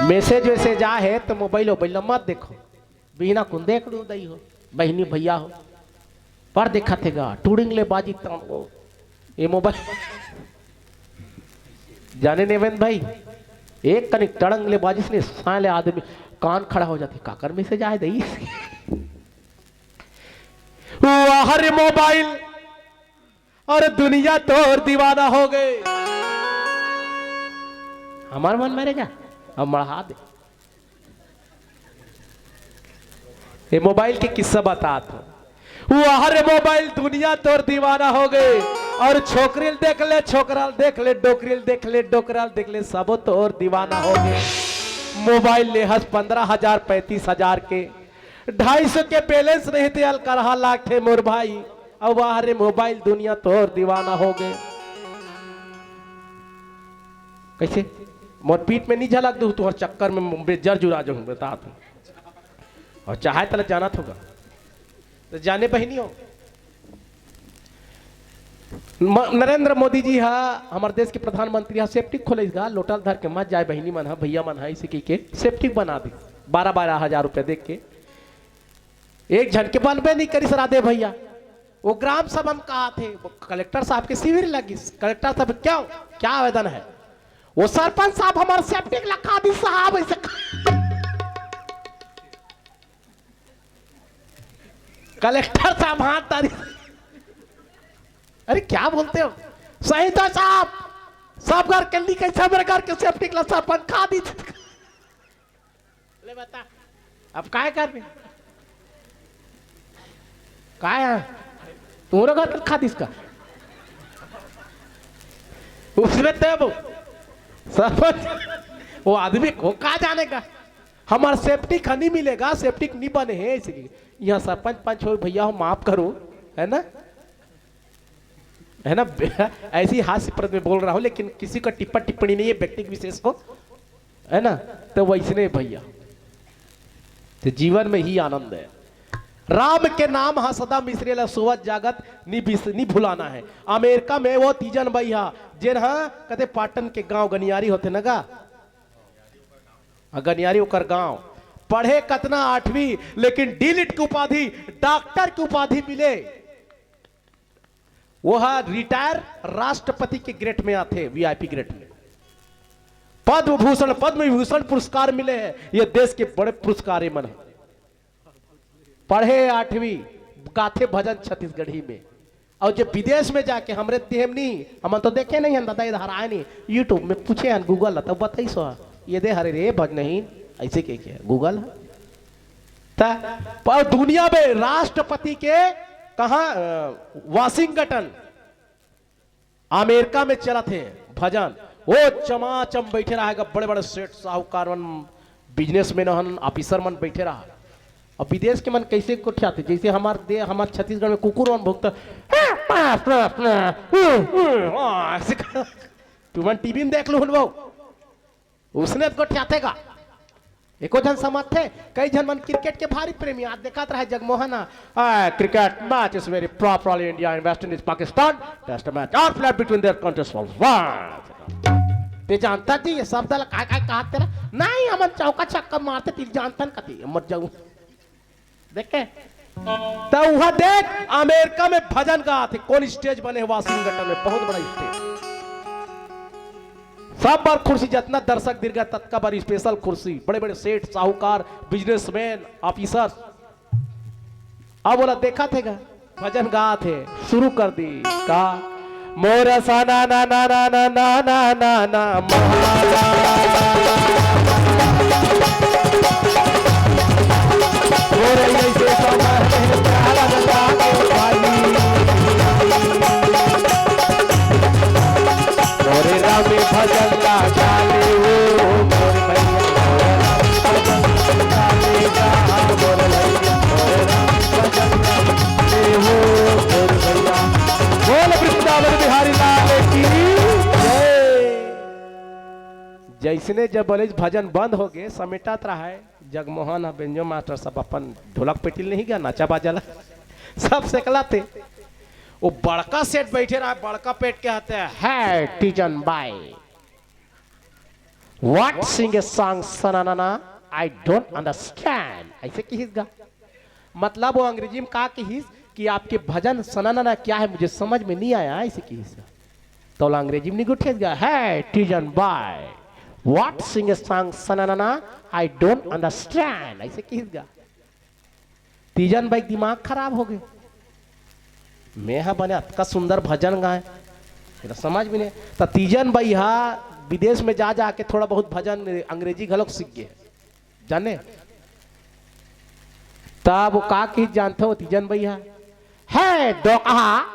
मैसेज वैसेज आ हे तो मोबाइल वोबाइल मत देखो। बिना कुन देख लू दई हो, बहिनी भैया हो। पर देखत हे गा, टूड़िंग ले बाजी तान वो। ये मोबाइल जाने नेवेंद भाई, एक कनिक टड़ंग ले बाजिस ने साले आदमी कान खड़ा हो जाथे, काकर मैसेज आए दई। वाह रे मोबाइल, अरे दुनिया तोर दीवाना हो गे। हमार मन मरे जा, अब मढ़ा दे। ये मोबाइल के किस्सा बतात हो। वाह रे मोबाइल, दुनिया तोर दीवाना हो गे। अउ छोकरी ल देख ले, छोकरा ल देख ले, डोकरी ल देख ले, डोकरा ल देख ले, सबो तोर दीवाना होगे। मोबाइल ले हस पंद्रह हजार, पैंतीस हजार के, ढाई सौ के बैलेंस नहीं ते अलकरहा लागथे मोर भाई। अउ वाह रे मोबाइल, दुनिया तोर दीवाना होगे। कइसे? मोर पीठ में नी झलक दू, तुंहर चक्कर में बेज्जर जुरा जाहूं, बता तू। अउ चाहे तले जानत होगा, त जाने बहिनी हो। म-, नरेंद्र मोदी जी हा, हमर देश के प्रधानमंत्री हा, सेप्टिक खोलिस गा, लोटा ल धर के मत जाए बहिनी मन हा, भैया मन हा, अइसे कहिके सेप्टिक बना दिस, बारह बारह हजार रुपया दे के। एक झन के बनबे नहीं करिस राधे भैया। वो ग्राम सभा में कहाथे, वो कलेक्टर साहब के शिविर लगिस। कलेक्टर साहब, "क्यों, क्या आवेदन है?" "वो सरपंच साहब, हमर सेप्टिक लखा दिस साहब," अइसे। कलेक्टर साहब हाथ तारी, "अरे क्या बोलते हो?" "सही तो साहब, सब घर के लीक हे, हमर घर के सेप्टिक ला सरपंच खा दिस।" ले बता, अब काय करबे? काय हे? तोरो घर खा दिस का? उसमें तब सरपंच, वो आदमी को का जाने का? हमर सेप्टिक ह नी मिलेगा, सेप्टिक नी बने हे, इसीलिए। यहाँ सरपंच पंच हो, भैया हो, माफ करो, है ना? है ना? ऐसी हास्यप्रद में बोल रहा हूं, लेकिन किसी का टिप्पा टिप्पणी नहीं है व्यक्ति विशेष को, है ना? तो वैसने भैया, तो जीवन में ही आनंद है। राम के नाम हा सदा मिसरे ला, सोवत जागत नी बिस-, नी भुलाना है। अमेरिका में वो तीजन बाई हा, जेन हा कते पाटन के गांव गनियारी होथे न गा, हाँ, गनियारी ओकर गांव। पढ़े कतना आठवीं, लेकिन डीलिट की उपाधि, डॉक्टर की उपाधि मिले। वो हा रिटायर राष्ट्रपति के ग्रेड में आथे, वीआईपी ग्रेड में। पद्म भूषण, पद्म विभूषण पुरस्कार मिले हैं, ये देश के बड़े पुरस्कार ये मन है। पढ़े आठवीं, गाथे भजन छत्तीसगढ़ी में। अउ जब विदेश में जाके, हमरे देह में नहीं, हमन तो देखे नहीं हन दादा, इधर आए नहीं, YouTube में पूछे हन, Google ला, तब बताइस हा, ये दे हरे रे भजनहीन, अइसे कहिके Google हा। त पर दुनिया में राष्ट्रपति के कहा, अ, वाशिंगटन, अमेरिका में चलत हे भजन, वो चमाचम बैठे रहा, बड़े बड़े सेठ साहूकार मन, बिजनेसमैन हन, ऑफिसर मन बैठे रहा। अब विदेश के मन कैसे गोठियाथे, जैसे हमार दे, हमार छत्तीसगढ़ में कुकुर मन भुकता, ऐसे कर-, तुमन टीवी में देख लो हन वो, उसने गोठियाथे गा। एको झन समझथे, कई झन मन क्रिकेट के भारी प्रेमी, आज देखत रहे जगमोहन ह, "Ah, cricket match is very properly India and West Indies Pakistan test match are played between their countries for one." ते जानता जी ये शब्द ला काय काय कहा तेरा? नहीं, हमन चौका छक्का मारते, ती जानतन कती, मत जाऊ। देखे? त उहा देख, अमेरिका में भजन गाथे, कौन स्टेज बने हे वाशिंगटन में, बहुत बड़ा स्टेज। सब बर कुर्सी, जतना दर्शक दीर्घा, ततका बर स्पेशल कुर्सी, बड़े-बड़े सेठ, साहूकार, बिजनेसमैन, ऑफिसर। अब ओला देखत हे गा, भजन गाथे, शुरू कर दी का? मोर सना ना ना ना ना ना ना ना ना ना, मोर ऐसे समय प्यार लगा के भाई। मोरे राम भजन ला गाले हो, मोरे भैया, मोरे राम भजन ला गाले गा, मोरे भैया, मोरे राम भजन ला गाले हो, मोरे भैया। बोल वृंदावन बिहारी लाल की जय। जैसने जब बोले भजन बंद हो गए, समेटत रहा है, जगमोहन ह बेंजो मास्टर सब अपन ढोलक पेटी ल नहीं गया, नाचा बाजा ला सब सेकला थे। वो बड़का सेठ बैठे रहा, बड़का पेट के हाथे, "Hey, Teejan Bai, what sing a song, सनानाना, I don't understand," ऐसे किहिस गा। मतलब वो अंग्रेजी में का किहिस कि आपके भजन सनानाना क्या है, मुझे समझ में नहीं आया, ऐसे किहिस गा। त ओला अंग्रेजी में नहीं गोठियाथे गा, "Hey, Teejan Bai, what sing a song, सनानाना, I don't understand," ऐसे किहिस गा। तीजन बाई के दिमाग खराब हो गए, मैं हा बने अतका सुंदर भजन गाए, एला समझ में नहीं। त तीजन बाई हा विदेश में जा जाके थोड़ा बहुत भजन अंग्रेजी घलोक सीख गए, जाने। तब वो का किहिस जानथो तीजन बाई हा, "Hey, डोकहा,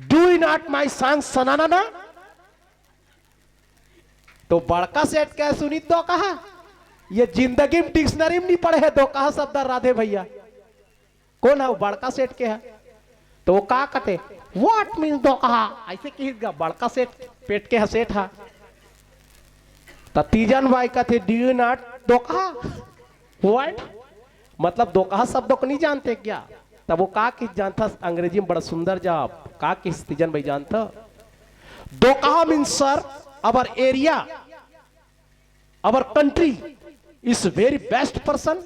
do you not my song, सुनाना ना। तो बड़का सेठ कहे, सुनी दोकहा, ये जिंदगी में डिक्शनरी में नहीं पढ़े हे दोकहा शब्द, राधे भैया। कोन हे वो? बड़का सेठ के हे। तो वो का कथे, what means दोकहा? अइसे किहिस गा, बड़का सेठ पेट के ह सेठ हा। त तीजन बाई कथे, do you not दोकहा? What? मतलब दोकहा शब्द को नहीं जानते क्या? तब वो का किहिस जानथस, अंग्रेजी में बड़ा सुंदर जवाब। का किहिस Teejan Bai जानथस? दोकहा means sir, our area, our country is very best person,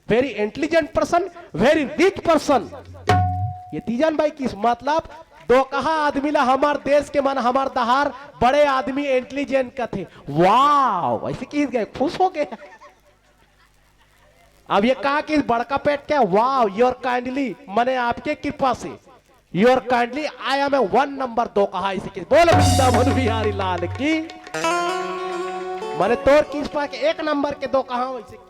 very intelligent person, very rich person। ये तीजन बाई किहिस, मतलब दोकहा आदमी ला हमर देश के मन, हमर डहर बड़े आदमी, इंटेलिजेंट कथे। वाह, अइसे किहिस गा, खुश हो गे। अब ये का किहिस बड़का पेट के, wow, your kindly, मने आपके कृपा से, your kindly, I am a one number दोकहा, अइसे किहिस। बोल वृंदावन बिहारी लाल की। मने तोर कृपा के एक नंबर के दोकहा, अइसे किहिस।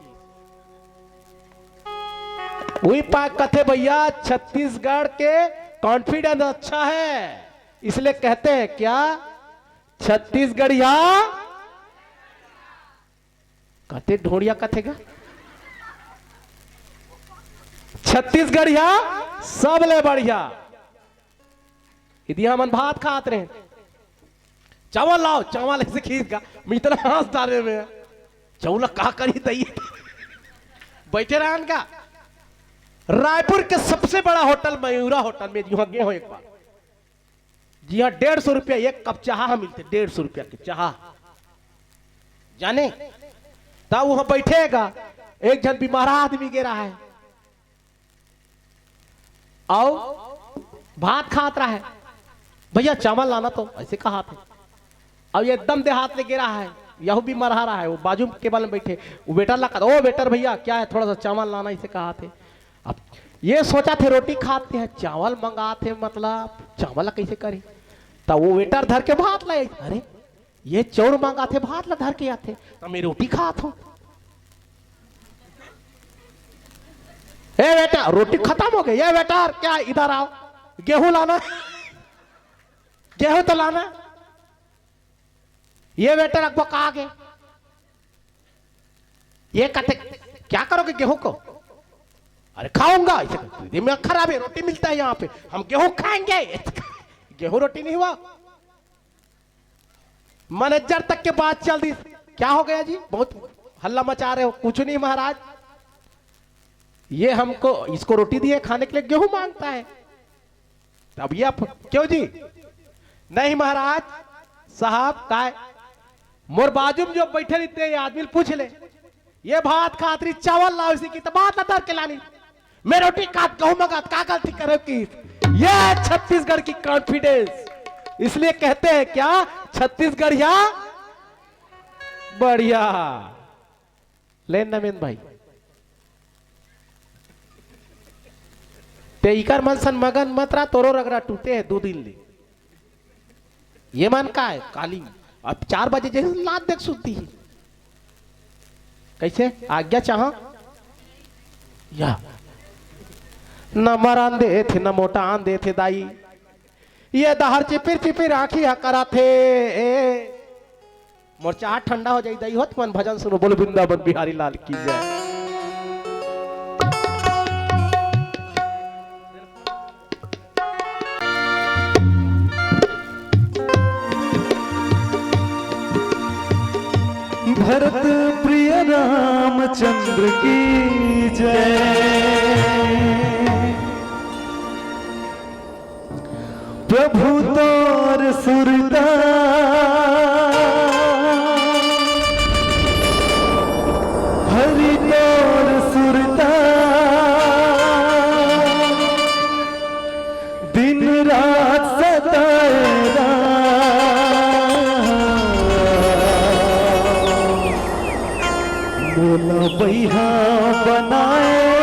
उही पाय कथे भैया, छत्तीसगढ़ के कॉन्फिडेंस अच्छा है, इसलिए कहते हैं क्या, छत्तीसगढ़िया। कते ढोड़िया कथे गा? छत्तीसगढ़िया सबले बढ़िया। यदि हमन भात खात रहे, चावल लाव, चावल अइसे किहिस गा, मैं इतना हंस डारे में, चावल का करी दई। बैठे रहन का, रायपुर के सबसे बड़ा होटल मयूरा होटल में जिहां गे हों एक बार, जिहां डेढ़ सौ रुपया एक कप चाहा मिलथे, डेढ़ सौ रुपया के चाहा। जाने, तब उहां बैठे गा, एक झन बीमार आदमी गे रहा है, अउ भात खात रहा है, भैया चावल लाना तो, अइसे कहाथे। अउ एकदम देहात ले गे रहा है, यहू बीमार रहा है, वो बाजू के बगल में बैठे, वो वेटर ला कहा, ओ वेटर भैया क्या है, थोड़ा सा चावल लाना, अइसे कहाथे। अब ये सोचथे रोटी खात हे, चावल मंगात हे, मतलब चावल ला कइसे करे? त वो वेटर धर के भात लाय, अरे ये चाउर मंगात हे, भात ला धर के आथे, त मैं रोटी खात हों। ए वेटर, रोटी खतम हो गे। ये वेटर, क्या, इधर आओ, गेहूं लाना, गेहूं तो लाना। ये वेटर अकबका गे। ये कथे, क्या करोगे गेहूं को? अरे खाऊंगा। अइसे, दिमाग खराब है, रोटी मिलता है यहां पे, हम गेहूं खाएंगे। गेहूं रोटी नहीं हुआ। मैनेजर तक के बात चल दी। क्या हो गया जी, बहुत हल्ला मचा रहे हो? कुछ नहीं महाराज, ये हमको, इसको रोटी दी है खाने के लिए, गेहूं मांगता है। अब ये आप, क्यों जी? नहीं महाराज साहब, काय? मोर बाजू में जो बैठे रहिथे, ये आदमी ल पूछ ले। ये भात खात रहिस, चावल लाव, अइसे किहिस त भात ला धर के लानिस। मैं रोटी खात, गेहूं मंगात, का गलती करे हो किहिस? ये छत्तीसगढ़ की कॉन्फिडेंस। इसलिए कहते हैं क्या, छत्तीसगढ़िया बढ़िया। ले नमेंद भाई, ते इकर मन सन मगन मत रहा, तोरो रगरा टूटे हे दू दिन ले। ये मन का है काली, अब चार बजे जइसे लात देख सुतही। कइसे आज्ञा चाहा? या न मरान देथे, न मोटान देथे दाई। ये डहर चिपिर चिपिर आँखी ह कराथे। मोर चाह ठंडा हो जाई दई हो, तुमन भजन सुनो, बोलो वृंदावन बिहारी लाल की जय। भरत प्रिय रामचंद्र की जय। प्रभु तोर सुरता, हरि तोर सुरता, दिन रात सताए राम। मोला बैहा बनाए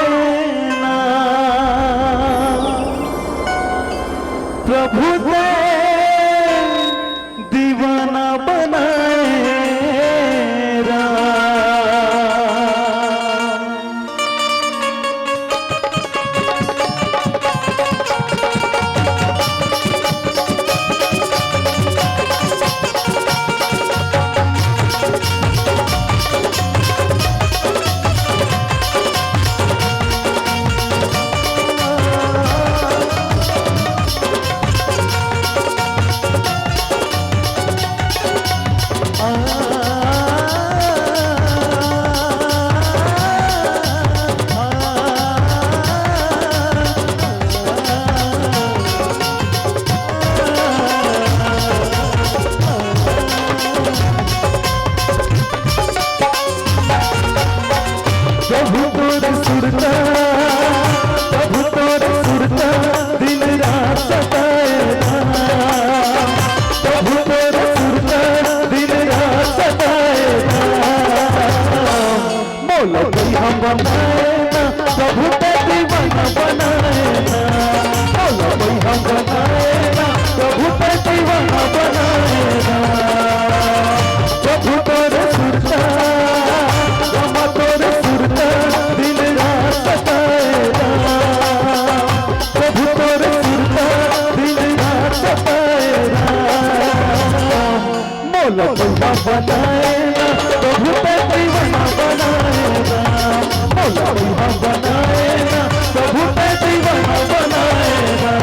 सुरता, प्रभु तोर सुरता दिन रात सताए राम। प्रभु तोर सुरता दिन रात सताए राम। मोला कोई हम बनाए ना, प्रभु ते दीवाना बनाए ना। मोला कोई हम बनाए ना, प्रभु ते दीवाना बनाए ना। प्रभु तोर सुरता, रामा तोर सुरता दिन रात सताए राम। प्रभु तोर सुरता दिन रात सताए राम। मोला कोई हम बनाए ना, प्रभु ते दीवाना बनाए ना। मोला कोई हम बनाए ना, प्रभु ते दीवाना बनाए ना।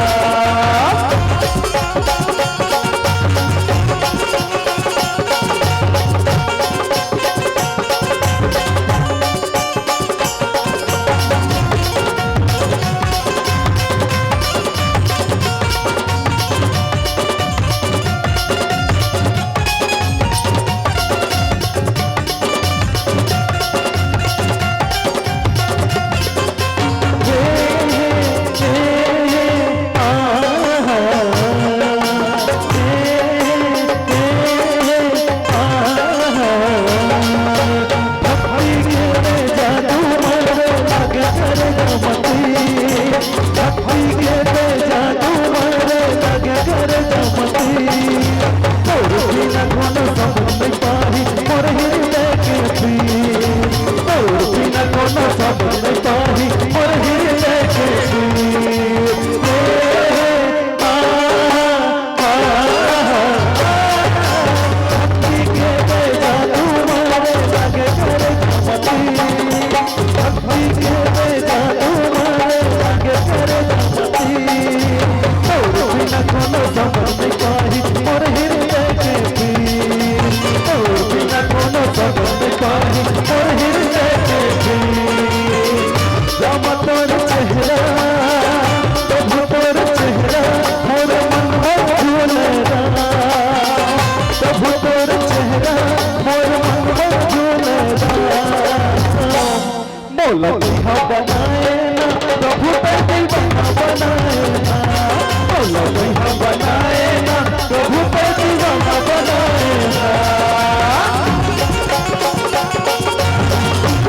मोला कोई ह बनाए ना, प्रभु ते दीवाना बनाए ना। मोला कोई ह बनाए ना, प्रभु ते दीवाना बनाए ना।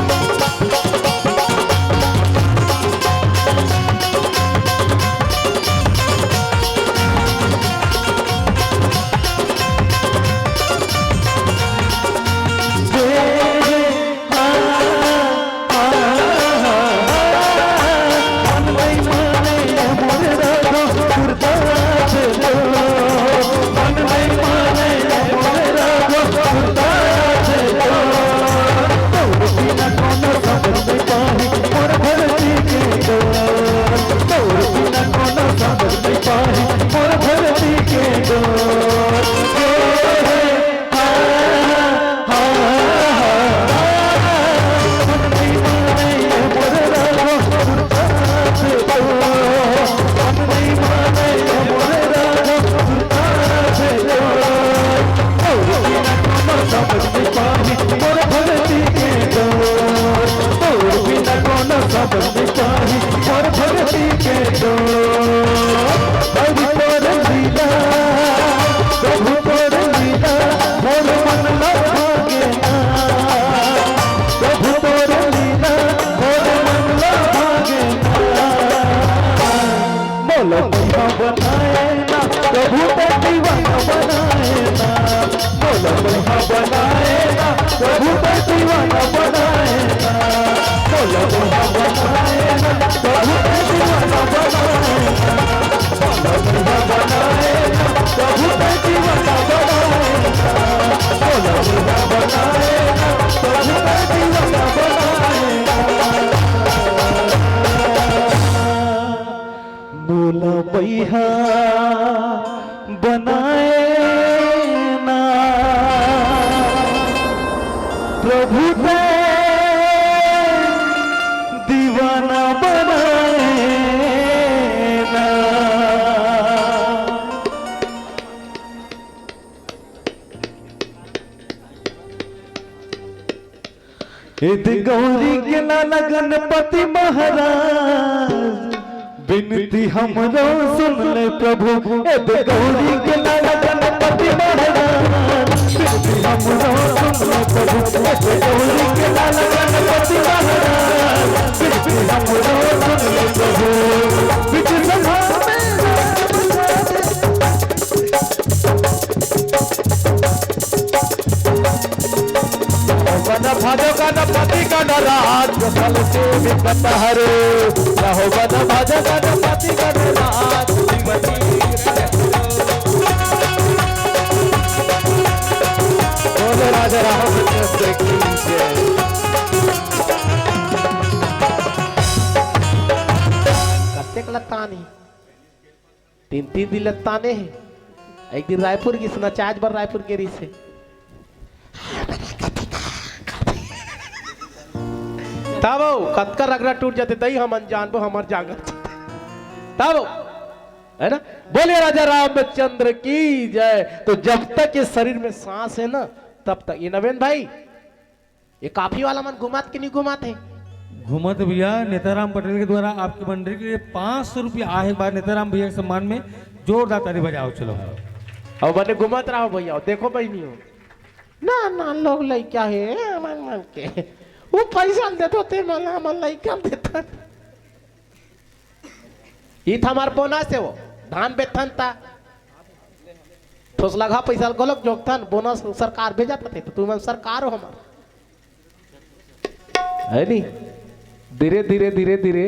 मोला कोई ह बनाए ना, प्रभु ते दीवाना बनाए ना। मोला कोई ह बनाए ना, प्रभु ते दीवाना बनाए ना। मोला कोई ह बनाए ना, प्रभु ते दीवाना बनाए ना। मोला कोई ह बनाए ना, प्रभु ते दीवाना बनाए ना। मोला कोई ह बनाए ना, प्रभु ते दीवाना बनाए ना। मोला बइहा बनाए ना, प्रभु ते दीवाना बनाए ना। इद गौरी के लाला गणपति महाराज, बिनती हमरो सुन ले प्रभु। इद गौरी के लाला गणपति महाराज, बिनती हमरो सुन ले प्रभु। इद गौरी के लाला गणपति महाराज, बिनती हमरो सुन ले प्रभु। बिच सभा में बन भजो गणपति गणराज, कुशल से विकट हरे। रहो बन भजो गणपति गणराज। बोलो राजा रामचंद्र की जय। कतेक लतानी? तीन तीन दिन ले ताने हे। एक दिन रायपुर गिस, नचाज बर रायपुर गे रिहिस हे। तब ओ कतका रगड़ा टूट जाते, तई हमन जानबो, हमर जांगर। तब ओ, है ना? बोलिए राजा रामचंद्र की जय। तो जब तक ये शरीर में सांस है ना, तब तक। ये नवेन भाई, ये काफी वाला मन घुमात के नहीं घुमात हे? घूमत भैया, नेताराम पटेल के द्वारा आपकी मंडली के लिए पाँच सौ रुपया आहे। एक बार नेताराम भैया के सम्मान में जोरदार ताली बजाओ। चलो। अब बने घुमत रहो भैया, देखो बहनी हो। ना ना, लोग लइका हे मन मन के, वो पैसा ल देथो ते मन हमन लइका ल देथन। ई त हमार बोनस हे, वो धान बेथन ता ठोसलगहा पैसा ल घलोक जोगथन, बोनस सरकार भेजत रथे, तो तुमन सरकार हो हमार। है नी? धीरे धीरे धीरे धीरे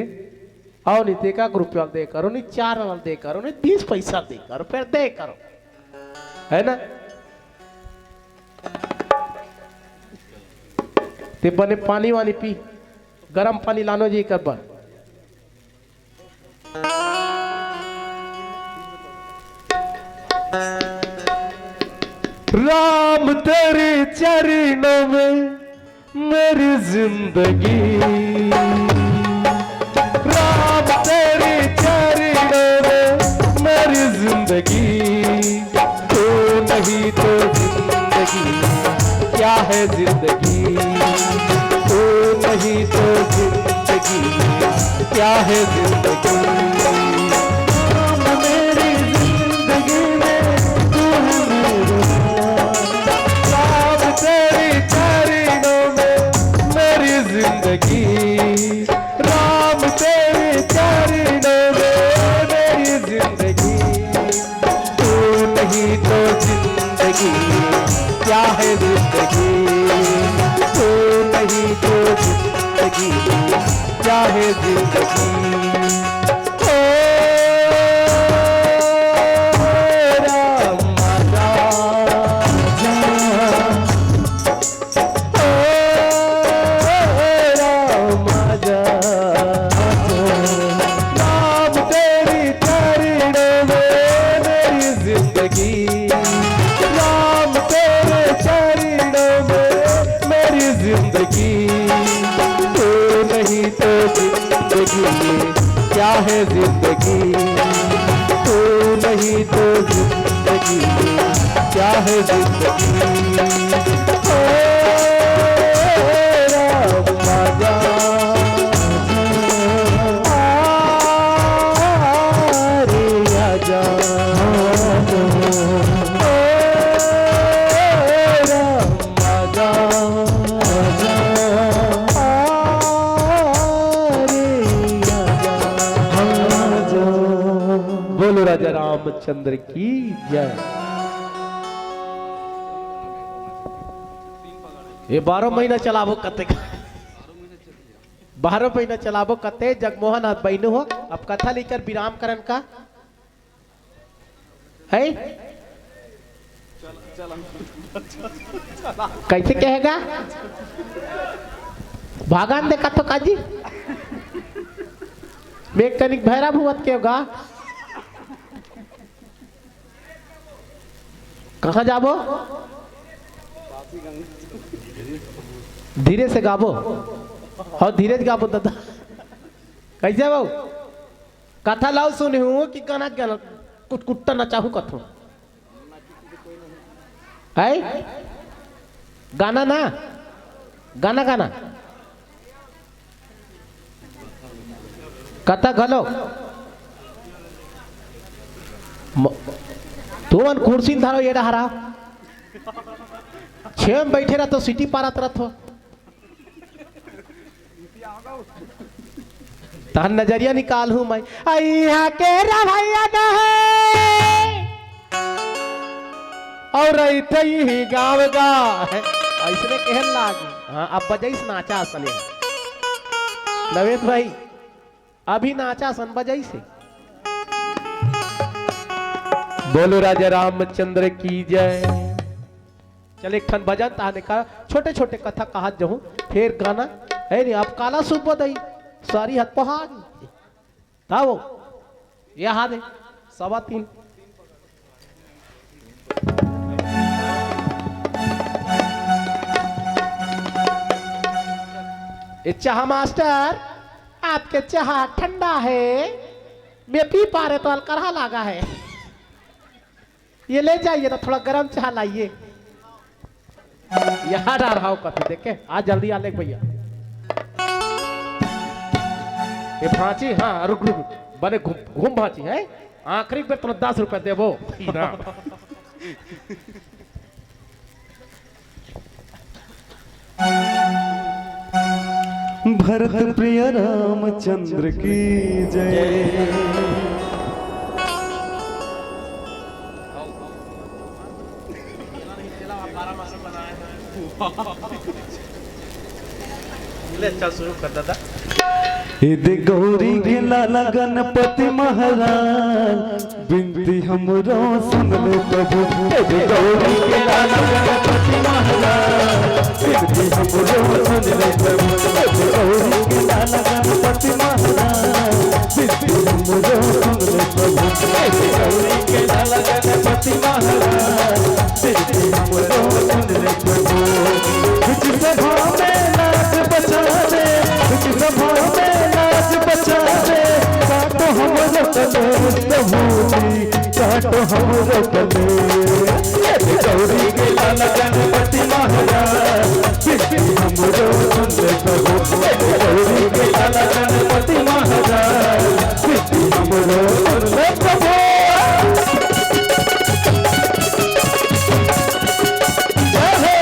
आओ नी, ते का रुपया दे करो नी, चार आना दे करो नी, बीस पैसा दे करो, फिर दे करो, है ना? ते बने पानी वानी पी, गरम पानी लानो जी कर बर। राम तेरे चरणों में मेरी जिंदगी, राम तेरे चरणों में मेरी जिंदगी, तू नहीं तो जिंदगी क्या है जिंदगी, तू नहीं तो जिंदगी क्या है जिंदगी। राम मेरी जिंदगी में तू है मेरे राम, राम तेरे चरणों में मेरी जिंदगी, राम तेरे चरणों में मेरी जिंदगी। तू नहीं तो जिंदगी क्या है जिंदगी, तू नहीं तो जिंदगी क्या है जिंदगी। ओ राम राजा, ओ राम राजा, राम तेरी चरणों में मेरी जिंदगी, राम तेरे चरणों में मेरी जिंदगी। तू नहीं तो जिंदगी क्या है जिंदगी, तू नहीं तो जिंदगी क्या है जिंदगी। ओ राम राजा, आ रे आजा, ओ राम राजा, आजा, आ रे आजा, आजा। बोलो राजा रामचंद्र की जय। ये बारह महीना चलाबो कते, बारह महीना चलाबो कते, जगमोहन हाथ बहिनू हो। अब कथा लेकर विराम करन का है? कैसे कहेगा? भागन दे कथो काजी। मैं कनिक भैरा भुवत के होगा। कहाँ जाबो? धीरे से गाबो। हाँ, धीरे से गाबो दादा। कैसे बाबू? कथा लाओ सुनी हूँ कि गाना गाना कुटकुट्टा नचाहू कथो। है? गाना ना? गाना गाना। कता घलो म-, तुमन कुर्सी धरो, ये डहरा छे में बैठे रह तो सीटी पारत रह तो। तहन नजरिया निकाल हूँ मैं, अइहा के रवैया न है, और रहिते ही गाँव गा है। अइसने कहन लागे। हाँ, अब बजइस नाचा असने। नवेद भाई, अभी नाचा असन बजइस हे। बोलो राजा रामचंद्र की जय। चल, एक ठन भजन ताने का, छोटे-छोटे कथा कहत जहूँ, फेर गाना, हे नहीं, अब काला सुबह दई, सारी हद पहा गई। तावो, ये हाथ है, सवा तीन। ए चाहा मास्टर, आपके चाहा ठंडा है, मैं पी पा रहे तो अलकरहा लागा है। ये ले जाइए ना, थोड़ा गरम चाह लाइए। यहाँ डार हाव कथी देखे, आ जल्दी आ ले भैया। ये भांची, हाँ, रुक, रुक, रुक। बने घूम, घूम भांची है। आखिरी बेर तोला दस रुपया देबो। ना। भरत प्रिय रामचंद्र की जय। ले, चल शुरू कर दादा। हे दे गौरी के लाला गणपति महाराज, बिनती हमरो सुन ले प्रभु। हे दे गौरी के लाला गणपति महाराज, बिनती हमरो सुन ले प्रभु। हे दे गौरी के लाला गणपति महाराज, बिनती हमरो सुन ले प्रभु। हे दे गौरी के लाला गणपति महाराज, बिनती हमरो सुन ले प्रभु। कुछ सभा में लाज बचा दे, कुछ सभा में लाज बचा दे, काटो हमरो कलेश प्रभु जी, काटो हमरो कलेश। हे गौरी के लाला गणपति महाराज, बिनती हमरो सुन ले प्रभु। हे गौरी के लाला गणपति महाराज, बिनती हमरो सुन ले प्रभु। जय हो।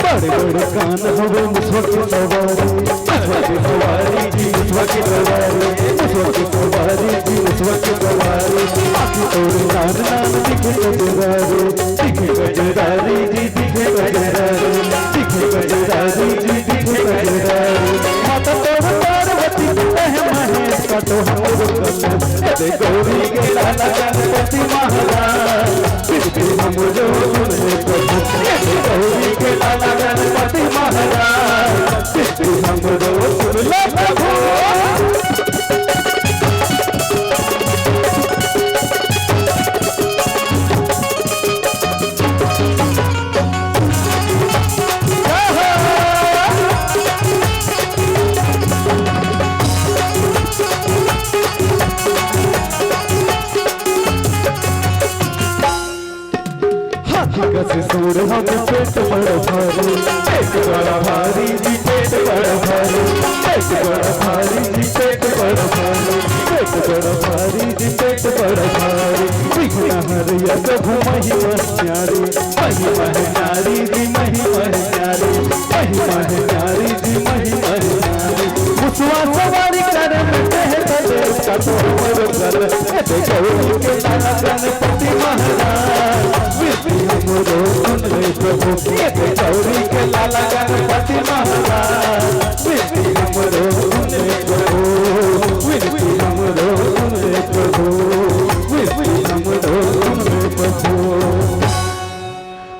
बड़े बड़े कान हवे मुसवा के सवारी, मुसवा के सवारी जी, मुसवा के सवारी, मुसवा के सवारी जी, मुसवा के सवारी। आँखी तोर नान नान दिखे गजरारी, दिखे गजरारी जी, दिखे गजरारी, दिखे गजरारी जी, दिखे गजरारी। माता तोर पार्वती पिता है महेश, काटो हमरो कलेश। हे दे गौरी के लाला गणपति महाराज, बिनती हमरो सुन ले प्रभु। हे दे गौरी के लाला गणपति महाराज, बिनती हमरो सुन ले प्रभु। हाथी कस सूंड़ हवे पेट बड़ा भारी, पेट बड़ा भारी जी, पेट बड़ा भारी, पेट बड़ा भारी जी, पेट बड़ा भारी, पेट बड़ा भारी जी, पेट बड़ा भारी। विघ्न हरैया प्रभु महिमा न्यारी, महिमा है न्यारी जी, महिमा है न्यारी, महिमा है न्यारी जी, महिमा है न्यारी। मुसवा सवारी करे में कहे कलेश, काटो हमरो कलेश। हे दे गौरी के लाला गणपति महाराज, बिनती हमरो सुन ले प्रभु। हे दे गौरी के लाला गणपति महाराज, बिनती हमरो सुन ले प्रभु, बिनती हमरो सुन ले प्रभु, बिनती हमरो सुन ले प्रभु।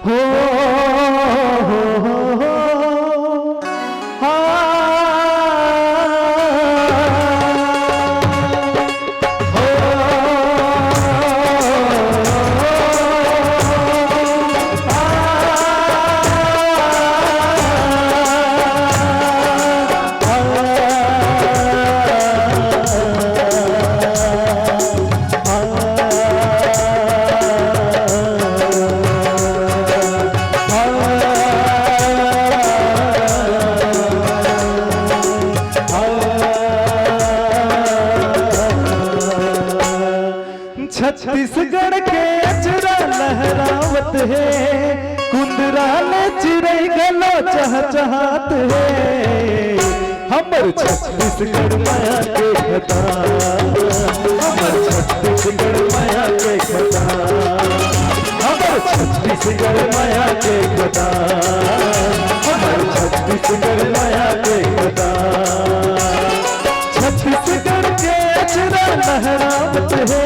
हो, हो, हो, हो, हो। छत्तीसगढ़ के अचरा लहरावत हे, कुंदरा ले चिरई घलो चहचहात हे। हमर छत्तीसगढ़ मया के खदान, हमर छत्तीसगढ़ मया के खदान, हमर छत्तीसगढ़ मया के खदान, हमर छत्तीसगढ़ मया के खदान। छत्तीसगढ़ के अचरा लहरावत हे,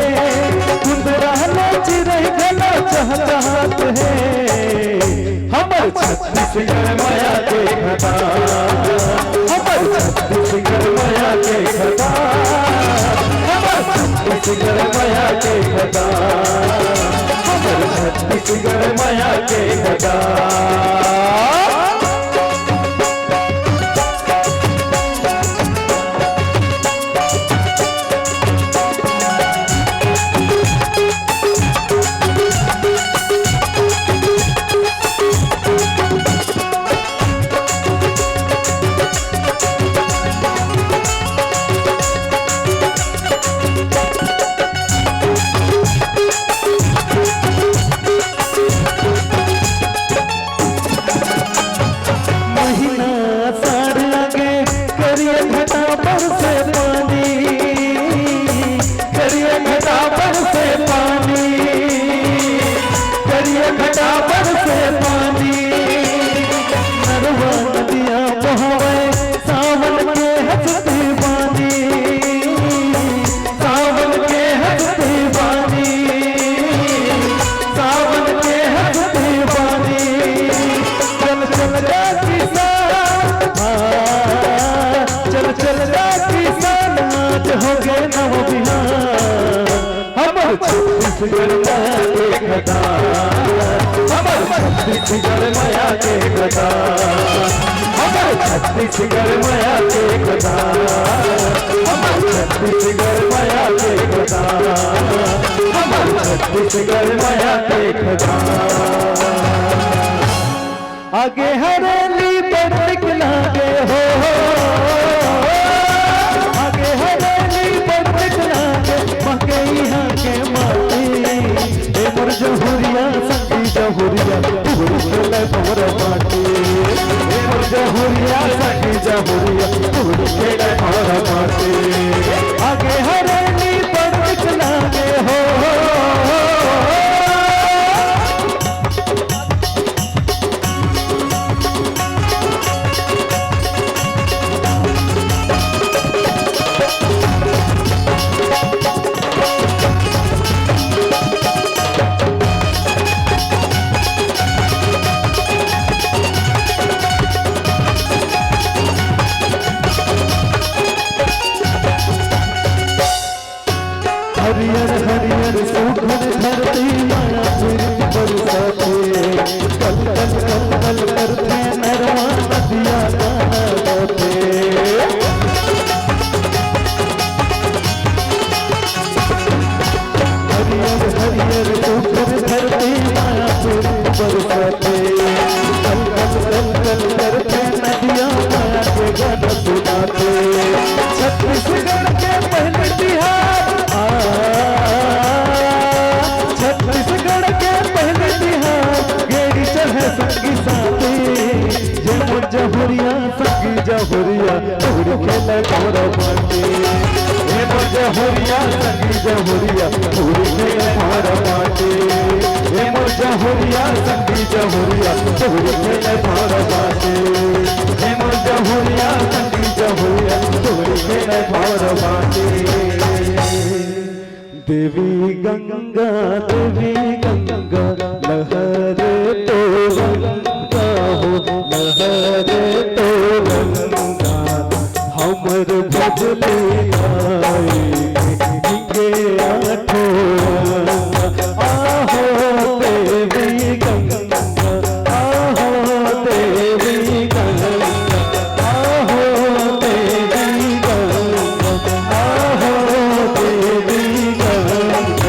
कुंदरा ले चिरई घलो चहचहात हे। हमर छत्तीसगढ़ मया के खदान, हमर छत्तीसगढ़ मया के खदान, हमर छत्तीसगढ़ मया के खदान, हमर छत्तीसगढ़ मया के खदान। महीना आषाढ़ लागे, करिया घटा बरसे पानी, करिया घटा बरसे पानी, करिया घटा बरसे पानी। नरवा नदिया बहवे, सावन के हंसती बानी, सावन के हंसती बानी, सावन के हंसती बानी। चल चल गा किसान, हाँ, चल चल गा किसान, आज होगे नव बिहान। हमर छत्तीसगढ़ मया के खदान, हमर छत्तीसगढ़ मया के खदान, हमर छत्तीसगढ़ मया के खदान, हमर छत्तीसगढ़ मया के खदान, हमर छत्तीसगढ़ मया के खदान। आगे हरेली बड़ निक लागे हो, आगे हरेली बड़ निक लागे, महके इहाँ के माटी। ए मोर जहुरिया, संगी जहुरिया, तुहरी खेले भंवर बाटी। ए मोर जहुरिया, संगी जहुरिया, तुहरी खेले भंवर बाटी। आगे हरेली बड़ निक लागे हो। हरियर हरियर सुघर धरती, माया प्रीत बरसाथे। कल कल कल कल करथे नरवा, नदिया गाना गाथे। हरियर हरियर सुघर धरती, माया प्रीत बरसाथे। कल कल कल कल करथे नदिया, माया के गाना सुनाथे। छत्तीसगढ़ के पहली तिहार, आ, छत्तीसगढ़ के पहली तिहार, गेड़ी चढ़े संगी साथी। ए मोर जहुरिया, संगी जहुरिया, तुहरी खेले भंवर बाटी। ए मोर जहुरिया, संगी जहुरिया, तुहरी खेले भंवर बाटी। ए मोर जहुरिया, संगी जहुरिया, तुहरी खेले भंवर बाटी। ए मोर जहुरिया, संगी जहुरिया, तुहरी खेले भंवर बाटी। देवी गंगा, देवी गंगा, लहरे तो गंगा हो, लहरे तो गंगा। हमर भजले गाए, गींगे आठो अंगा। आहो देवी गंगा, आहो देवी गंगा, आहो देवी गंगा, आहो देवी गंगा।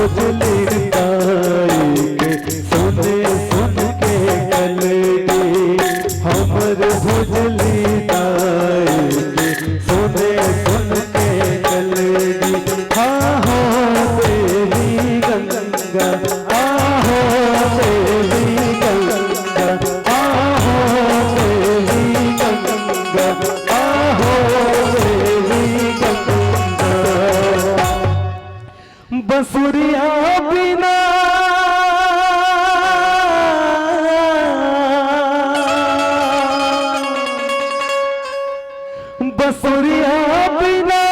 भुजली दाई के सुने सुन के कलगी, हमर भुजली दाई के सुने सुन के कलगी। आहो देवी गंगा, आहो देवी गंगा, आहो देवी गंगा, आहो देवी गंगा। बसुरिया बिना, बसुरिया बिना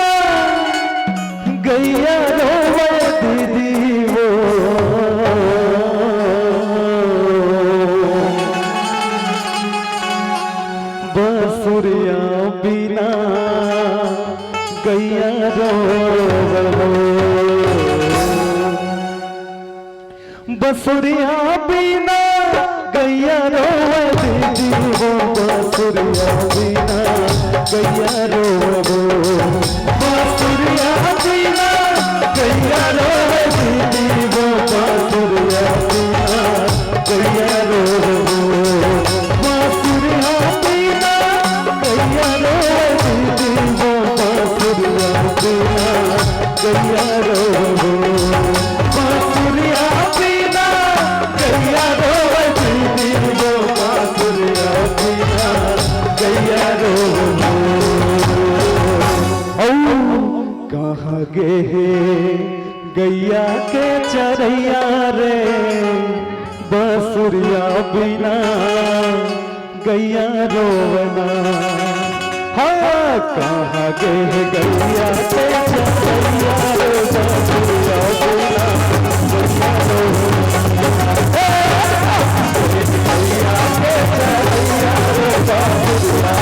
गैया रोवे दीदी वो। बसुरिया बिना गैया रोवे हो। बसुरिया बिना गैया रोवे दीदी वो, बसुरिया बिना गैया रोवे हो। बसुरिया बिना गैया रोवे दीदी वो, बसुरिया बिना गैया रोवे हो। बसुरिया बिना गैया रोवे दीदी वो, बसुरिया बिना गैया रोवे हो। बसुरिया बिना गैया रोवे दीदी वो, बसुरिया बिना गैया रोवे हो। औ कहाँ गे हे गैया के चरैया रे, बसुरिया बिना गैया रोवना। हाँ, कहाँ गे हे गैया के चरैया रे, बसुरिया बिना गैया रोवना। हे, गैया के चरैया रे, बसुरिया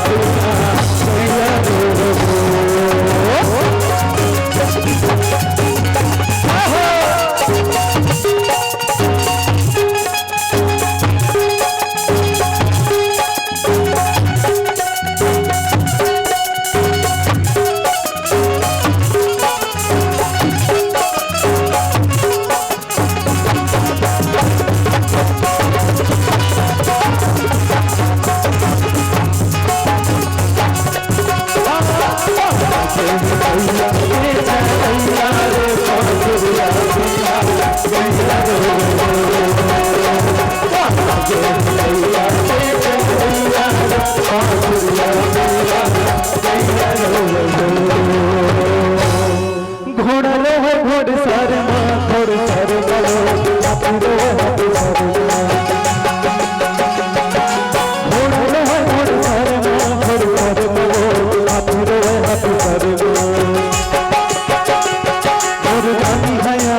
बिना गैया रोवना। घोड़ा रहे घोड़सर मा, घोड़सर मा, हाथी रहे हाथी सर मा। घोड़ा रहे घोड़सर मा, घोड़सर मा, हाथी रहे हाथी सर मा। मोर रानी हया,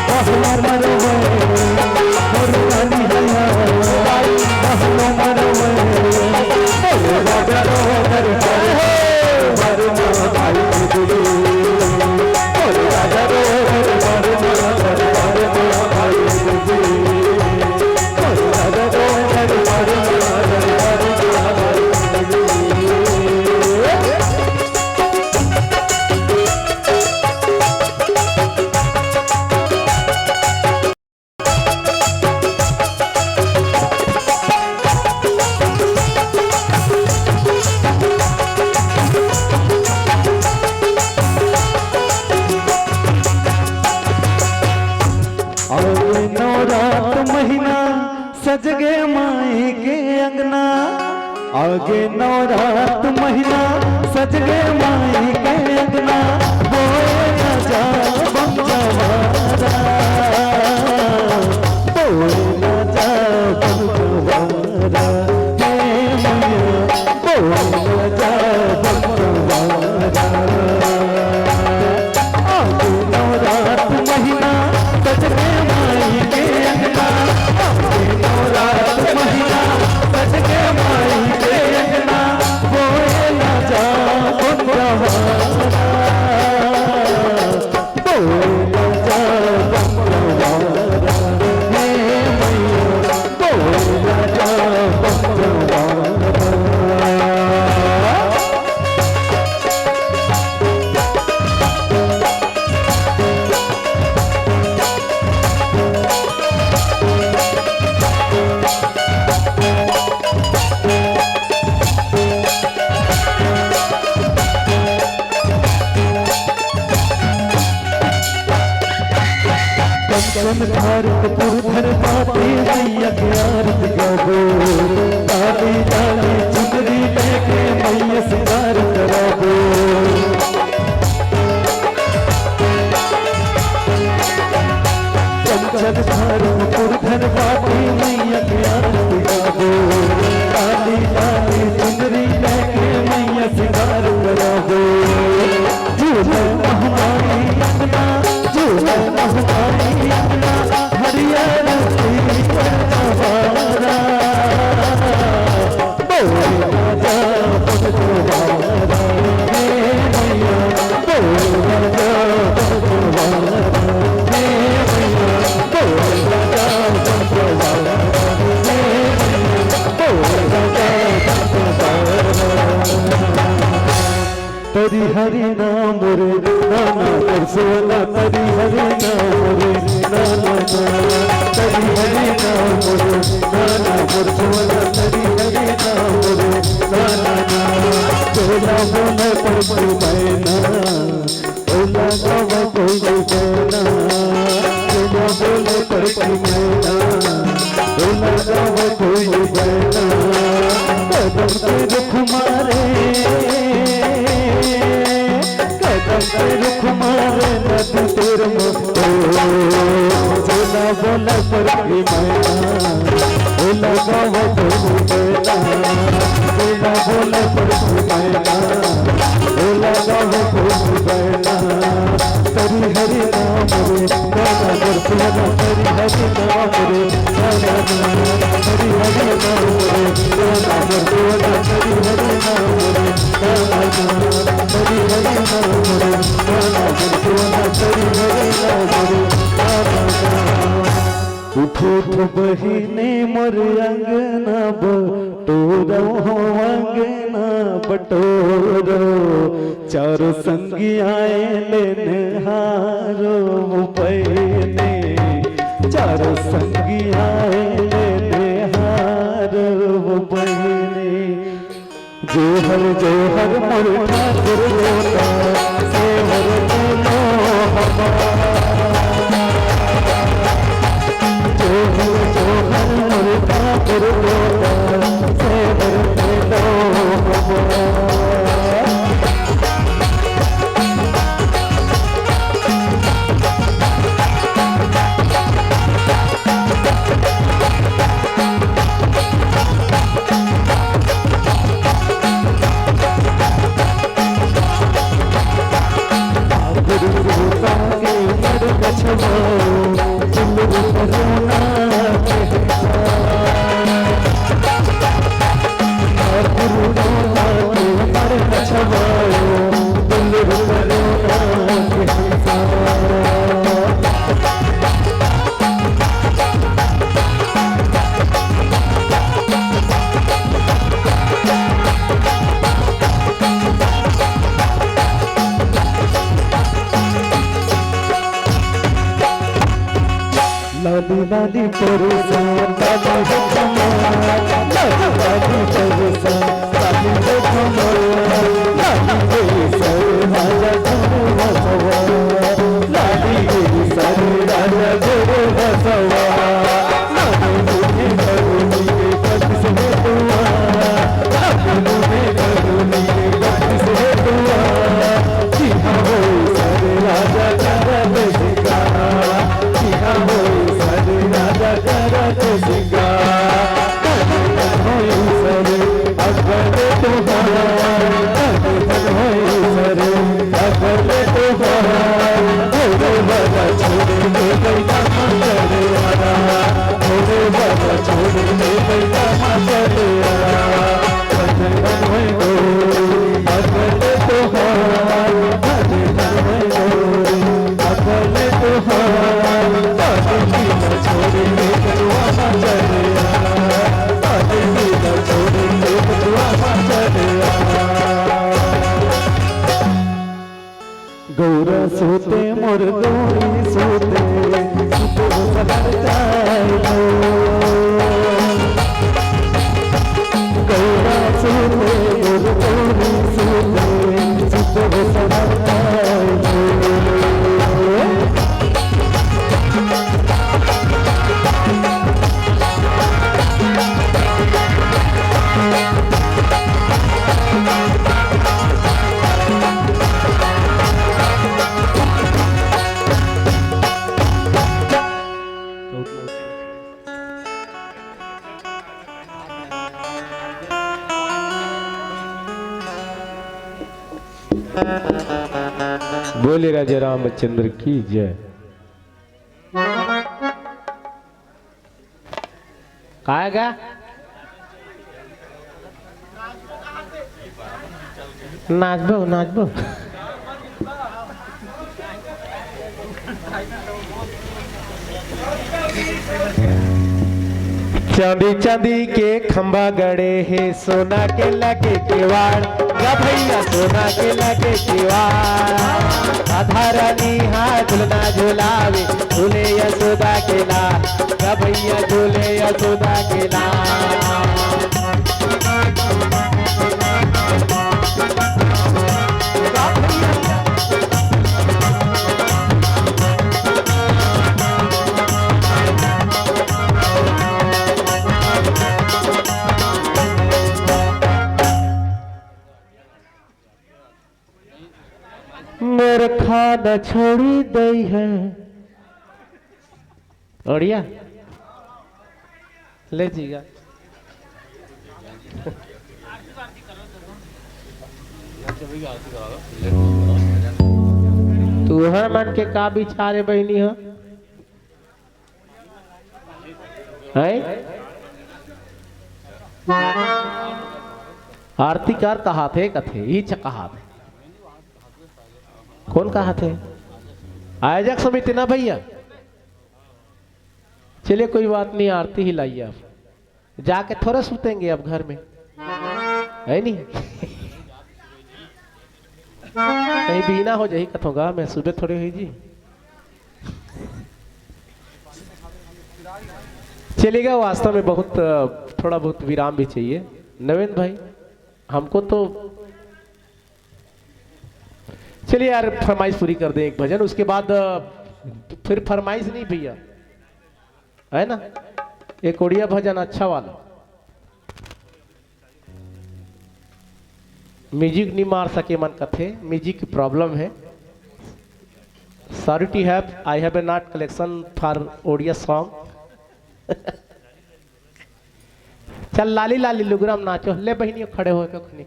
पहला मरवे, मोर रानी हया, पहला मरवे। मोर राजा रो दरबार, दरबार मा भाई बिजली। मोर राजा रो दरबार मा, दरबार मा भाई बिजली। मोर राजा रो दरबार मा, दरबार मा भाई बिजली। आगे नवरात महीना सजगे माई के अंगना। आगे नवरात महीना सजगे माई के अंगना। बोए ना जा बम जवारा, बोए ना जा बम जवारा, हे मैया। भारत पुरधर बाटे मइया के आरती गाबो, लाली लाली चुनरी लेके मइया सिंगार कराबो। चंचल भारत पुरधर बाटे मइया के आरती गाबो, लाली लाली चुनरी लेके मइया सिंगार कराबो। झूले महमाई अंगना, झूले महमाई अंगना, हरियर पीपर नवारा। बोल राजा बन दोबारा, हे मइया, बोल राजा बन दोबारा, हे मइया, बोल राजा बन दोबारा, हे मइया, बोल राजा बन दोबारा। तरी हरे नाम रे नाना परसोना, तरी हरे नाम रे नाना ना, तरी हरे नाम रे नाना परसोना, तरी हरे नाम रे नाना ना। तोला बोले पड़ती मैना, तोला गावे कोई बैना, तोला बोले पड़ती मैना, तोला गावे कोई बैना। कदम के रुख मारे, कदम के रुख मारे नदी तीर में। ओ, तोला बोले पड़ती मैना, तोला गावे कोई बैना, तोला बोले पड़ती मैना, तोला गावे कोई बैना। तरी हरे नाम रे नाना परसोना, तरी हरे नाम रे नाना ना, तरी हरे नाम रे नाना परसोना, तरी हरे नाम रे नाना ना, तरी हरे नाम रे नाना परसोना, तरी हरे नाम रे नाना ना। उठ उठ बहिनी मोर अंगना बटोरो, हो अंगना बटोरो, चारों संगी आए लेने हारो बहिनी, चारों संगी आए लेने हारो बहिनी। जोहर जोहर मोर ठाकुर देवता, सेवर तेलो हमार। जोहर जोहर मोर ठाकुर देवता, सेवर तेलो हमार। लाली लाली परोसा, लाली हो कमाल, लाली लाली परोसा, लाली हो कमाल, लाली केसर राजा घोर बसवा, लाली केसर राजा घोर बसवा, लाली मुझे करुणी के पति से दुआ, लाली मुझे करुणी के पति से दुआ, जी हाँ हो सर राजा करत सिंगार। किया होई सर राजा करत सिंगार। धन धन होई सर अकबर तोहार। धन धन होई सर अकबर तोहार। भोले बाबा छोड़ के गइया माँ करे आरा। भोले बाबा छोड़ के गइया माँ करे आरा। धन धन होई गो अकबर तोहार। धन धन होई गो अकल तोहार, दादी की न छोड़ के कटवा चले आ, दादी की न छोड़ के कटवा चले आ। बोले राजा रामचंद्र की जय। काय गा? नाचबो, नाचबो। चांदी चांदी के खंभा गड़े हे, सोना के लगे केवाड़। गा भैया, सोना के लगे केवाड़। राधा रानी हा झुलना झुलावे, झूले यशोदा के लाल। गा भैया, झूले यशोदा के लाल। मोर खाना छोड़ी दई है। ओड़िया ले जीगा। तुहर मन के का विचार है बहिनी हो? हैं? आरती कर कहाथे, कथे, ई च कहाथे। कौन कहाथे? आयोजक समिति ना भैया। चलिए, कोई बात नहीं, आरती ही लाइए आप। जाके थोड़ा सुतेंगे अब घर में, है नहीं? कहीं बीना हो जाही कथों गा, मैं सुबह थोड़े हुई जी। चलिएगा, वास्तव में बहुत, अ, थोड़ा बहुत विराम भी चाहिए। नवेंद्र भाई, हमको तो चलिए यार, फरमाइश पूरी कर दें एक भजन, उसके बाद, अ, फिर फरमाइश नहीं भैया, है ना? एक ओड़िया भजन अच्छा वाला। म्यूजिक नहीं मार सके मन कथे, म्यूजिक की प्रॉब्लम है। Sorry to have, I have a not collection for Odia song। चल लाली लाली लुगरा म नाचो। ले बहिनी खड़े होके खनी।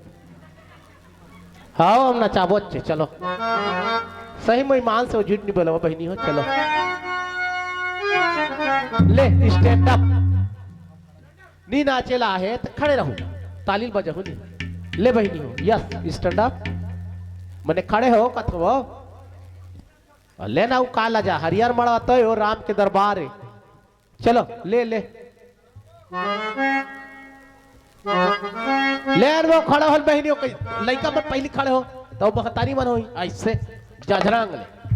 हाँ, हम नचाबो अच्छे, चलो। सही में ईमान से झूठ नहीं बोलो बहिनी हो, चलो। ले, stand up। नी नाचेला आहे त खड़े रहू, ताली बजहू नी। ले बहिनी हो, yes, stand up। मने खड़े हो, कथो हो। ले ना, उ का लजा, हरियर मड़वा तय हो, राम के दरबार है। चलो, ले, ले। ले यार, वो खड़ा होल बहिनी हो, कहीं लइका मन पहली खड़े हो, तो महतारी मन होई, ऐसे, जझरांग ले।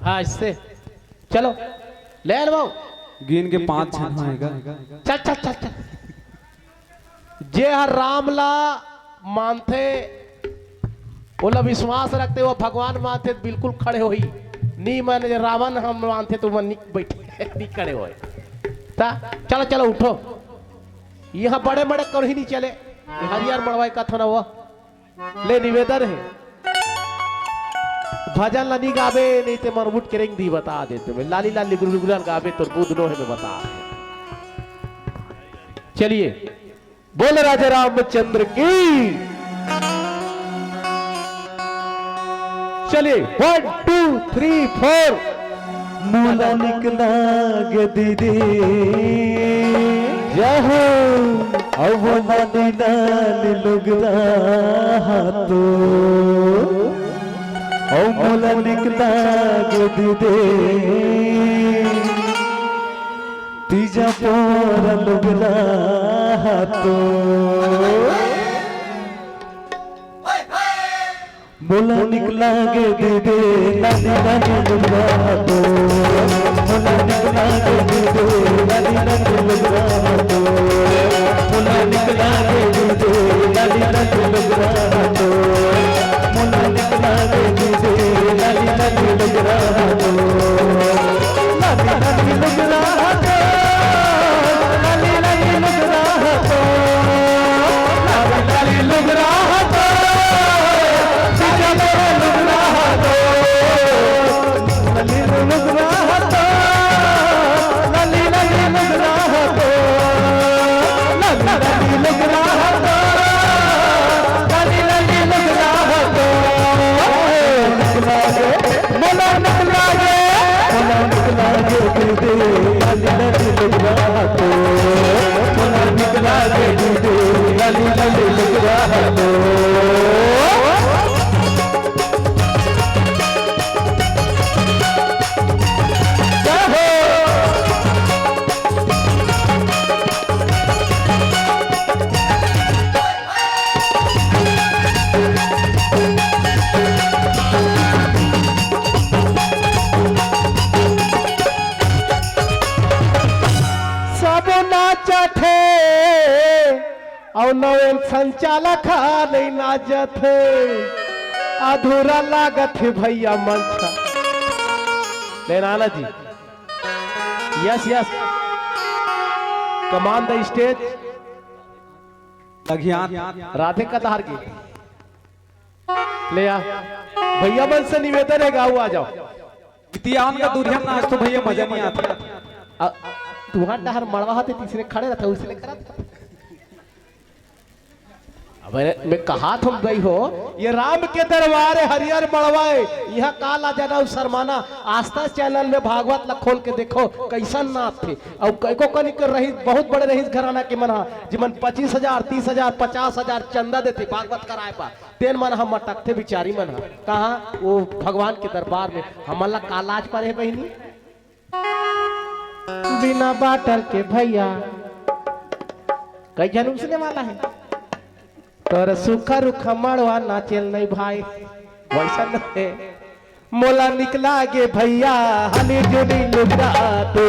हाँ, ऐसे। चलो, ले यार वो। गिन के पाँच झन होएगा। चल, चल, चल, चल। जे हर राम ला मानथे, ओला विश्वास रखथे, वो भगवान मानथे, त बिल्कुल खड़े होही। नी माने, रावण हम मानथे, त वो नी बैठे, नी खड़े होए। ता, चलो, चलो, उठो। यहाँ बड़े-बड़े करही नी चले। ये हरियर मड़वाई कथो ना वो। ले निवेदन है। भजन ला नी गाबे, नहीं ते मरमुट के रेंग दी बता देते में। लाली लाली गुरु गुरु गाबे, तोर बुध नो है में बता। चलिए। बोल राजा रामचंद्र की। चलिए, one, two, three, four। मोला निकला गे दीदी। जय हो। अब नानी नानी लुगरा हाथो। अब मोला निकला गे दीदी। तीजा पोर लुगरा हाथो। मोला निकला गे दीदी, नानी नानी लुगरा हाथो। मोला निकला गे दीदी, नानी नानी लुगरा हाथो। मोला निकला गे दीदी, नानी नानी लुगरा हाथो। मोला निकला गे दीदी, नानी नानी लुगरा हाथो। लाली लाली लुगरा हाथो, लाली लाली लुगरा हाथो, लाली लाली लुगरा हाथो, सीता मोरा लुगरा हाथो, लाली लुगरा हाथो, लाली लाली लुगरा हाथो, लाली लाली लुगरा हाथो, लाली लाली लुगरा हाथो। सबो नाचत हे, अउ नवेन संचालक हा नइ नाचत हे। अधूरा लागत हे भइया मंच हा। ले नाना जी, yes yes, come on the stage. लघियान। राधे कतार के। ले आ। भइया मन से निवेदन हे, गाऊ आ जाव। इतियान का दुरिया नाच तो भइया मजा नइ आत। आ, तुहार डहर मड़वा हा ते तीसरे खड़े रहिथे, उसने करत। अबे मैं कहात हँव भई हो, ये राम के दरबार हे, हरियर मड़वा हे, इहाँ का लाजना अउ शर्माना। आस्था चैनल में भागवत ला खोल के देखो, कइसन नाचथे। अउ कइको कनिक रहीस, बहुत बड़े रहीस घराना के मन हा, जेमन पच्चीस हजार, तीस हजार, पचास हजार चंदा देथे भागवत कराय बर। तेन मन ह मटकथे बिचारी मन ह। कहाँ वो भगवान के दरबार में हमन ला का लाज परे हे बहिनी? बिना बाटल के भइया कई झन उसने वाला हे। तोर सुखा रुखा मड़वा नाचेल नहीं भाई, वइसन हे। मोला निक लागे भइया, हनी जुनी लुगरा तो।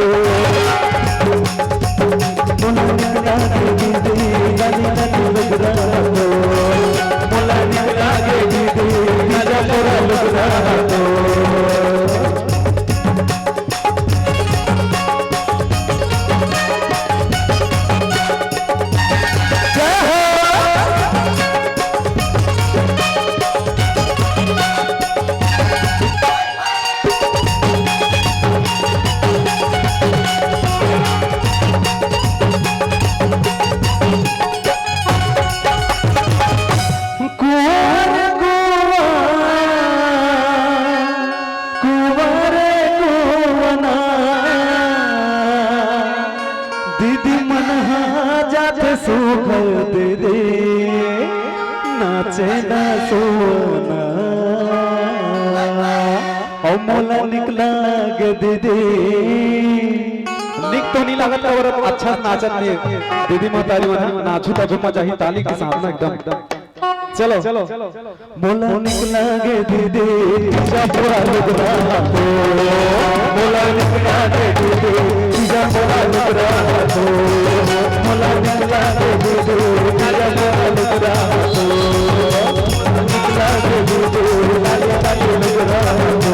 मोला निक लागे दीदी, हनी हनी लुगरा तो। मोला निक लागे दीदी, हनी हनी लुगरा तो। जय हो। कुंवर कुंवर, कुंवर कुंवना, दीदी मन हा जात सुघर दीदी, नाचे ना सोना, ओ मोला निक लागे दीदी। निक तो नहीं लागत, पर अच्छा नाचत नहीं। दीदी महतारी मन नाचू तब मजा ही, ताली के साथ ना एकदम। चलो। मोला निक लागे दीदी, तीजा मोरा लुगरा तो। मोला निक लागे दीदी, तीजा मोरा लुगरा तो। मोला निक लागे दीदी, तीजा मोरा लुगरा तो। निक लागे दीदी, लागे लागे लुगरा तो।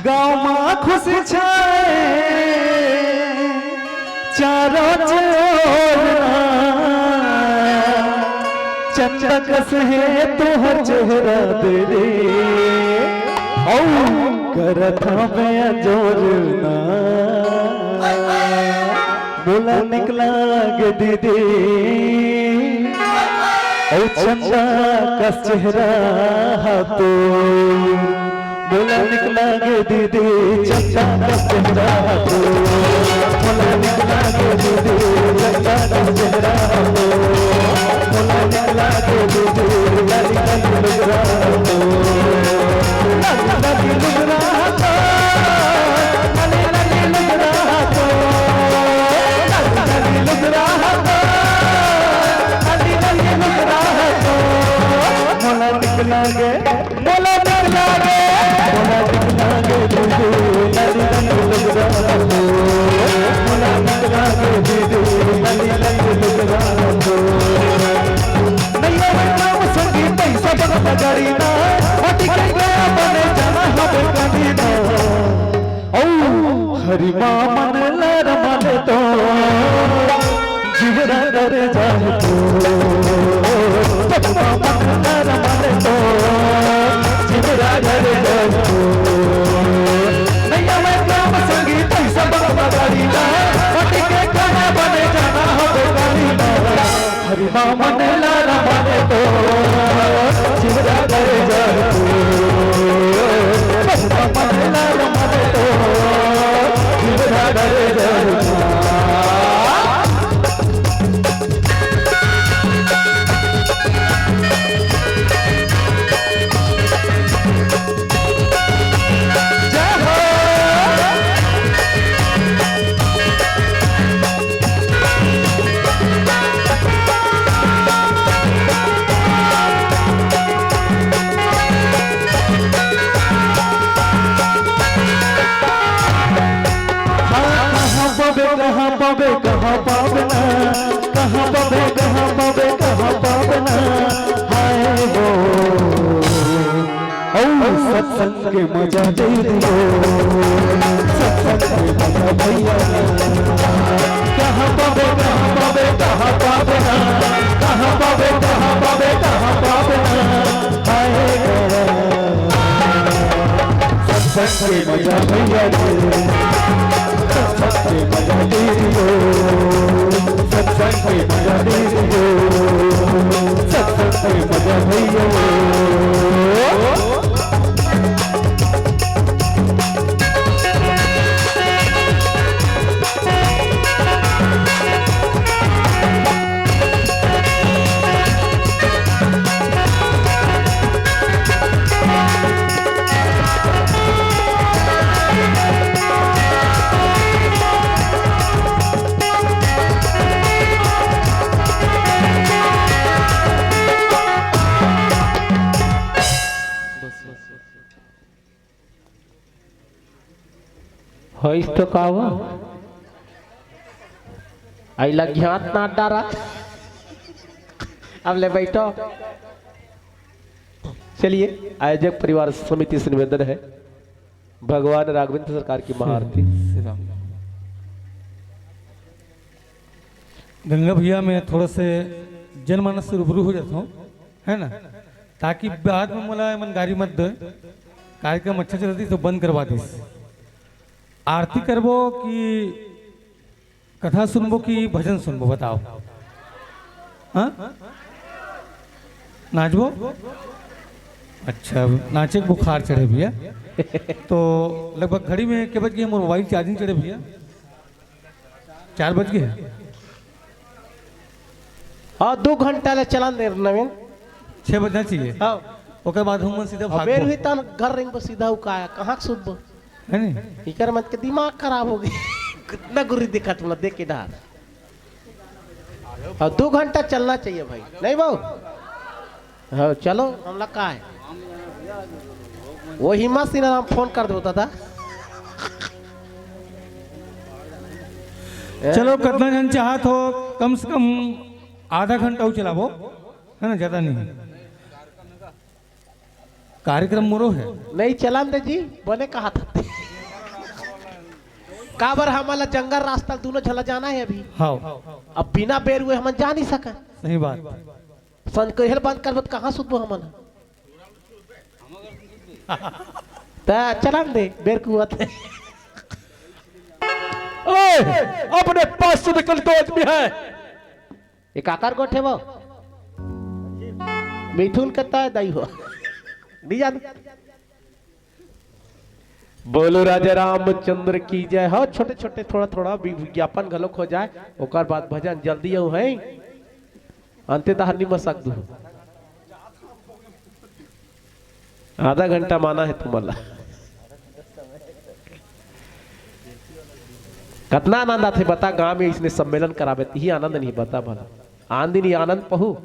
गाँव मा खुशी छाए चारों ओर ना, चंदा कस हे तोहर चेहरा दे रे, औ करत हवे जोर ना। मोला निक लागे दीदी, औ चंदा कस चेहरा हा तो। मोला निक लागे दीदी, चंदा कस चेहरा हा तो। मोला निक लागे दीदी, चंदा कस चेहरा हा तो। मोला निक लागे दीदी, लाली लाली लुगरा हा तो। लाली लाली लुगरा हा तो। लाली लाली लुगरा हा तो। लाली लाली लुगरा हा तो। लाली लाली लुगरा हा तो। मोला निक लागे, मोला निक लागे, मोला निक लागे दीदी, लाली लाली लुगरा तो। मोला निक लागे दीदी, लाली लाली लुगरा तो। नैया रे राम संगी पैसा बड़ा गाड़ी ना, हट के गया बने जाना हवे कभी ना। औ हरि मामन लर मन तो, जीवरा डर जाए तो। हरि बामन लाल मन तो चिवरा कर जर तू, हरि बामन लाल मन तो चिवरा कर जर तू। हाँ, कहाँ पाबे, कहाँ पाबे, कहाँ पाबे ना? कहाँ पाबे, कहाँ पाबे, कहाँ पाबे ना? हाय हो। औ सत्संग के मजा दे दियो, सत्संग के मजा भैया। कहाँ पाबे, कहाँ पाबे, कहाँ पाबे ना? कहाँ पाबे, कहाँ पाबे, कहाँ पाबे ना? हाय गया। सत्संग के मजा भैया रे, सत्संग के मजा दे दियो, सत्संग के मजा दे दियो, सत्संग के मजा भैया रे। होइस तो का हुआ? आई लग हाथ ना डारा। अब ले बैठो। चलिए, आयोजक परिवार समिति से निवेदन है, भगवान राघवेंद्र सरकार की महाआरती। श्री राम। गंगा भैया, मैं थोड़ा से जनमानस से रूबरू हो जाता हूँ, है ना, ताकि बाद में मोला एमन गारी मत दे। कार्यक्रम अच्छा चलती तो बंद करवा दीस। आरती करबो कि कथा सुनबो कि भजन सुनबो, बताओ। हाँ, नाचबो? अच्छा, नाचे के बुखार चढ़े भैया। तो लगभग घड़ी में के बज गए, मोर मोबाइल चार्जिंग चढ़े भैया, चार बज गए। हाँ, दो घंटा ले चलन दे नवीन। छह बजना चाहिए। हाँ। ओकर बाद हम सीधा अब बेर भागबो। हुई तन घर रेंगबो सीधा, उ का, कहाँ के सुतबो? है नहीं? इकर मत के दिमाग खराब हो गई। कितना गुरी दिखा तुमला देख के डर। और दो घंटा चलना चाहिए भाई, नहीं बाबू? हाँ, चलो, हमला का है? वो हिम्मत सिंह नाम फोन कर दो दादा। चलो, कितना जन चाहत हो, कम से कम आधा घंटा अउ चलाबो, है ना, ज्यादा नहीं। कार्यक्रम मोरो है। नहीं, चलन दे जी, बने कहा था। काबर हमला जंगल रास्ता दोनों झला जाना है अभी। हाँ। अब बिना बेर हुए हमन जा नहीं सकन। सही बात। सन कहेल बंद करबो त कहाँ सुतबो हमन? त चलन दे, बेर कुआत है। ओए, अपने पास से निकल दो आदमी है। ये काकर गोठे वो? मिथुन कत्ता है दाई हो? नहीं जान। बोलो राजा रामचंद्र की जय। हो, छोटे छोटे थोड़ा थोड़ा वि-, विज्ञापन घलोक हो जाए, ओकर बाद भजन जल्दी आऊ है। अंते तहर निमसक दू। आधा घंटा माना है तुम्हारा। कितना आनंद आथे बता, गांव में इसने सम्मेलन करावे, यही आनंद नहीं बता भला। आंधी नहीं आनंद पहू,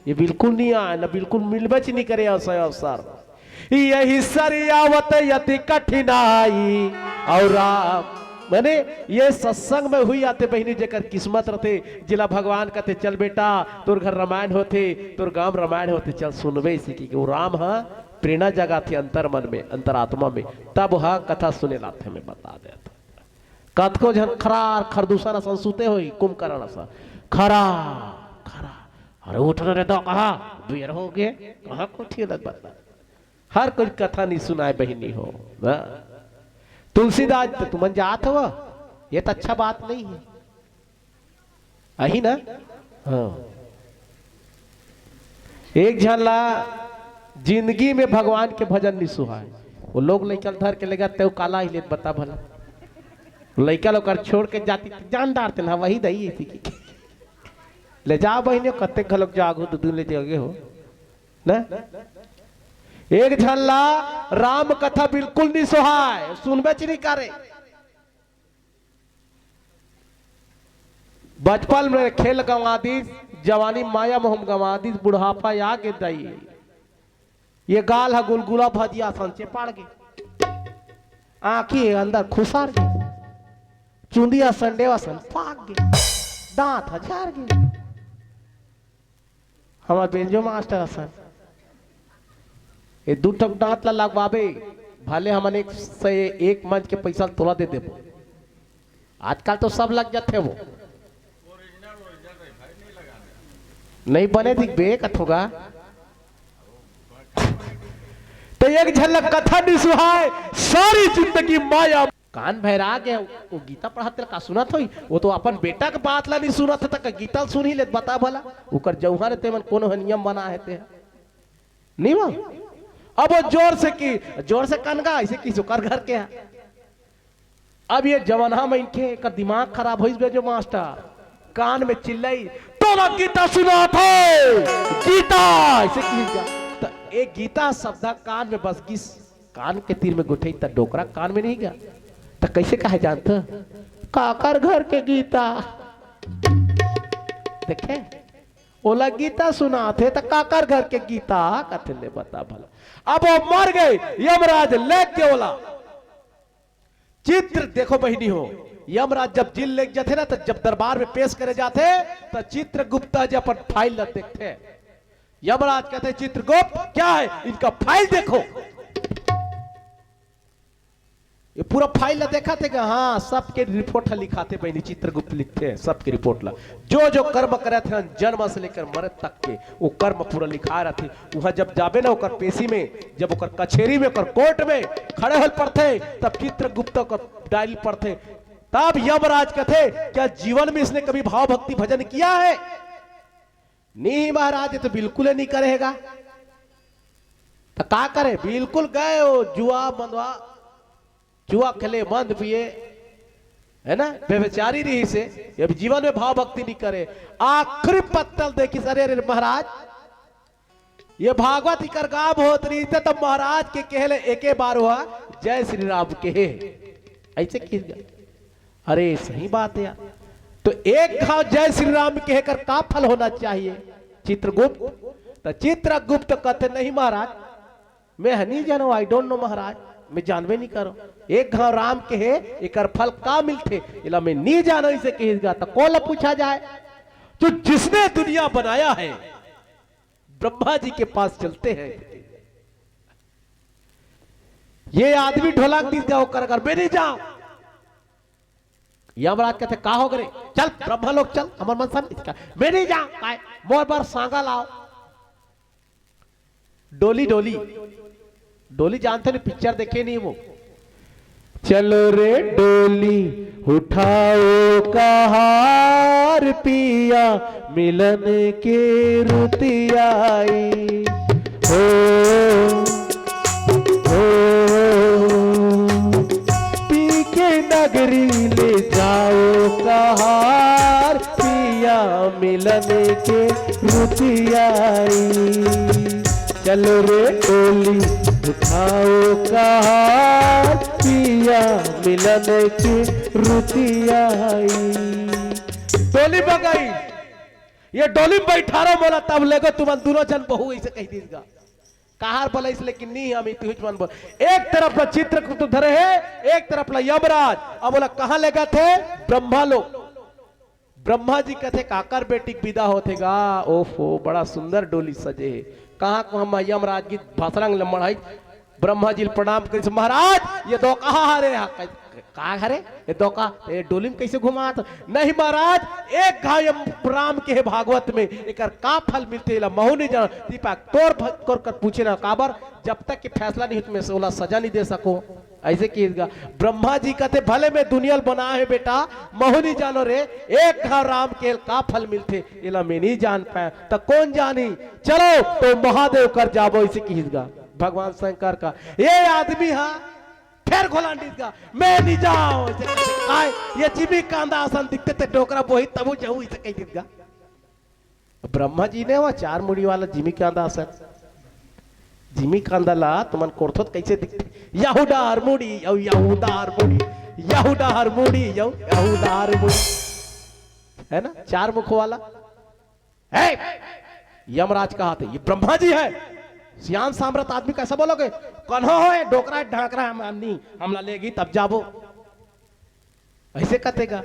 ये बिल्कुल नहीं आए, ना बिल्कुल मिलबे च नहीं करे ऐसा अवसर। यही सरियावत यति कठिनाई। और राम, माने, ये सत्संग में हुई आते बहिनी, जेकर किस्मत रथे, जिला भगवान कहते, "चल बेटा, तोर घर रामायण होथे, तोर गांव रामायण होथे, चल सुनबे इसी की।" वो राम हा प्रेरणा जगाथे अंतर मन में, अंतरात्मा में, तब हा कथा सुने लाथे में बता देता। कतको झन खरार खरदूषण असन सुते होई, कुंभकर्ण असन। खरार, खरार। अरे उठ रे तो कहा, बेर हो गए, कहा कुछ गलत बात ना। हर कोई कथा नहीं सुनाए बहिनी हो ना। तुलसीदास तो तुमन जात हो, ये तो अच्छा बात नहीं है, अही ना? हाँ। एक झन ला जिंदगी में भगवान के भजन नहीं सुहाए, वो लोग लइका ल धर के लेगा, तेव काला ही लेत बता भला। लइका लोग कर छोड़ के जाती त जान डारते ना, वही दही ऐसी की। ले जाओ बहिनी, कते घलोक जागो, दू दिन ले जाओगे हो ना। एक झन ला राम कथा बिल्कुल नहीं सोहाय, सुनबे च नहीं करे। बचपन में खेल गंवा दिस, जवानी माया मोह गंवा दिस, बुढ़ापा आ गे दाई। ये गाल ह गुलगुला भजिया सन चेपाड़ गे, आँखी हे अंदर खुसार गे, चुंदिया संडेवा सन पाक गे, दांत ह झार गे। हमर बेंजो मास्टर असन, ये दू ठक दांत ला लगवाबे, भले हमन एक से एक मंच के पैसा तोला दे देबो। आजकल तो सब लग जाथे वो, नहीं बने दिखबे कथोगा। तो एक झलक कथा नहीं सुहाय, सारी जिंदगी माया। कान भैरा गया, वो गीता पढ़त तेला का सुनत होई? वो तो अपन बेटा के बात ला नहीं सुनत है, त का गीता सुन ही लेत, बता भला। ओकर जौहर ते मन कोनो ह नियम बना है ते, नहीं बा? अब वो जोर से की, जोर से कनगा, ऐसे की ओकर घर के है। अब ये जमाना में इनके एकर दिमाग खराब होइस बे जो मास्टर, कान में चिल्लाई, "तोला गीता सुनात हे, गीता!" ऐसे की जा। त एक गीता शब्द कान में बस गिस, कान के तीर में गोठई, त डोकरा कान में नहीं गया। त कैसे कहे जानत? काकर घर के गीता। देखे, ओला गीता सुनात हे, त काकर घर के गीता कथे ले, बता भला। अब वो मर गए, यमराज लेग गे ओला। चित्र देखो बहिनी हो, यमराज जब जेल लेग जाथे ना, त जब दरबार में पेश करे जाथे, त चित्रगुप्ता जी अपन फाइल ला देखथे। यमराज कहते, "चित्रगुप्त, क्या है? इनका फाइल देखो।" ये पूरा फाइल ला देखथे कि हाँ, सबके रिपोर्ट ह लिखाथे बहिनी, चित्रगुप्त लिखथे सबके रिपोर्ट ला। जो जो कर्म करे थे जन्म से लेकर मरे तक के, वो कर्म पूरा लिखा रहथे। वहाँ जब जाबे ना ओकर पेशी में, जब ओकर कचेरी में, ओकर कोर्ट में खड़े होल पड़थे, तब चित्रगुप्त ओकर डायरी पढ़थे। तब यमराज कहथे, "क्या जीवन में इसने कभी भाव भक्ति भजन किया है?" "नहीं महाराज, ये तो बिल्कुल ही नहीं करे हेगा।" तो का करे? बिल्कुल गए वो जुआ मंदवा, जुआ खेले, मंद पिए, है ना, व्यभिचारी रहिसे, ये भी जीवन में भाव भक्ति नहीं करे। आखिरी पत्तल देखिस, "अरे, अरे महाराज, ये भागवत इकर गाँव होत रहिसे त महाराज के कहे ले एके बार हुआ, 'जय श्री राम' कहे।" ऐसे किस गा-, अरे सही बात है यार। तो एक घाव जय श्री राम कहे कर का फल होना चाहिए चित्रगुप्त? तो चित्रगुप्त कहते, "नहीं महाराज, मैं ह नहीं जानो, I don't know महाराज, मैं जानबे नहीं करो। एक घाव राम कहे एकर फल का मिलथे, एला मैं नहीं जानो," इसे कहिस गा। तो कोला पूछा जाए, जो जिसने दुनिया बनाया है, ब्रह्मा जी के पास चलते हैं। ये आदमी ढोलक दिस गा, ओकर घर में नहीं जाओ। यमराज कहते, "का हो गे रे? चल, ब्रह्मा लोक चल, हमर मन शांति का।" "मैं नहीं जाओ।" "काय?" "मोर बर सांगा लाओ।" डोली, डोली, डोली जानते नहीं, पिक्चर देखे नहीं वो। चलो रे डोली, उठाओ कहार, पिया मिलन के रुत आई। हो, हो, पी के नगरी ले जाओ कहार, पिया मिलन के रुत आई। चलो रे डोली, उठाओ कहार, पिया मिलन के रुत आई। डोली बगाई, ये डोली में बैठा रहो मोला, तब लेगो तुमन दोनों झन बहू, ऐसे कहि दिस गा। कहार बलाइस, लेकिन नहीं, हम इतुहिच मन बोल। एक तरफ ला चित्रगुप्त धरे हे, एक तरफ ला यमराज। अब ओला कहाँ लेगथे? ब्रह्मा लोक। ब्रह्मा जी कथे, "काकर बेटी के विदा होथे गा?" ओफो, बड़ा सुंदर डोली सजे हे। कहाँ को हम यमराज की भसरंग ले मढ़ाई, ब्रह्मा जी ल प्रणाम करिस, महाराज, ये दो कहा हरे? हा, का, का हरे ये दो का? ये डोली में कैसे घुमात? नहीं महाराज, एक घाव ये राम के हे भागवत में, एकर का फल मिलथे, एला महू नहीं जाना। दीपक तोर फ-, कर, कर पूछे ना काबर, जब तक के फैसला नहीं होत मैं ओला सजा नहीं दे सको। ऐसे किहिस गा। ब्रह्मा जी कहते, भले मैं दुनिया ल बना है बेटा, महू नहीं जानो रे, एक घाव राम के का फल मिलथे, एला मैं नहीं जान पाए, त कौन जानी? चलो तो महादेव कर जाबो, ऐसे किहिस गा। भगवान शंकर का ये आदमी हा फेर घोलांडिस गा, मैं नहीं जाओ, ऐसे कहिथे। काय, ये जिमी कांदा असन दिखथे ते डोकरा बोही तबो जाऊ, ऐसे कहि दिस गा। ब्रह्मा जी ने वो चार मुड़ी वाला जिमी कांदा असन, जिमी कांदा ला तुमन कोरथो त कैसे दिखथे? यहू डाहर मुड़ी, यहू, यहू डाहर मुड़ी, यहू डाहर मुड़ी, यहू, यहू डाहर मुड़ी, है ना, चार मुख वाला। हे, यमराज कहा थे, ये ब्रह्मा जी है, सियान सामरथ आदमी कैसा बोलोगे? कौन हो, हो, ये डोकरा है, ढाकरा है, हम, हम नहीं, हमला लेगी तब जाबो। ऐसे कथे गा।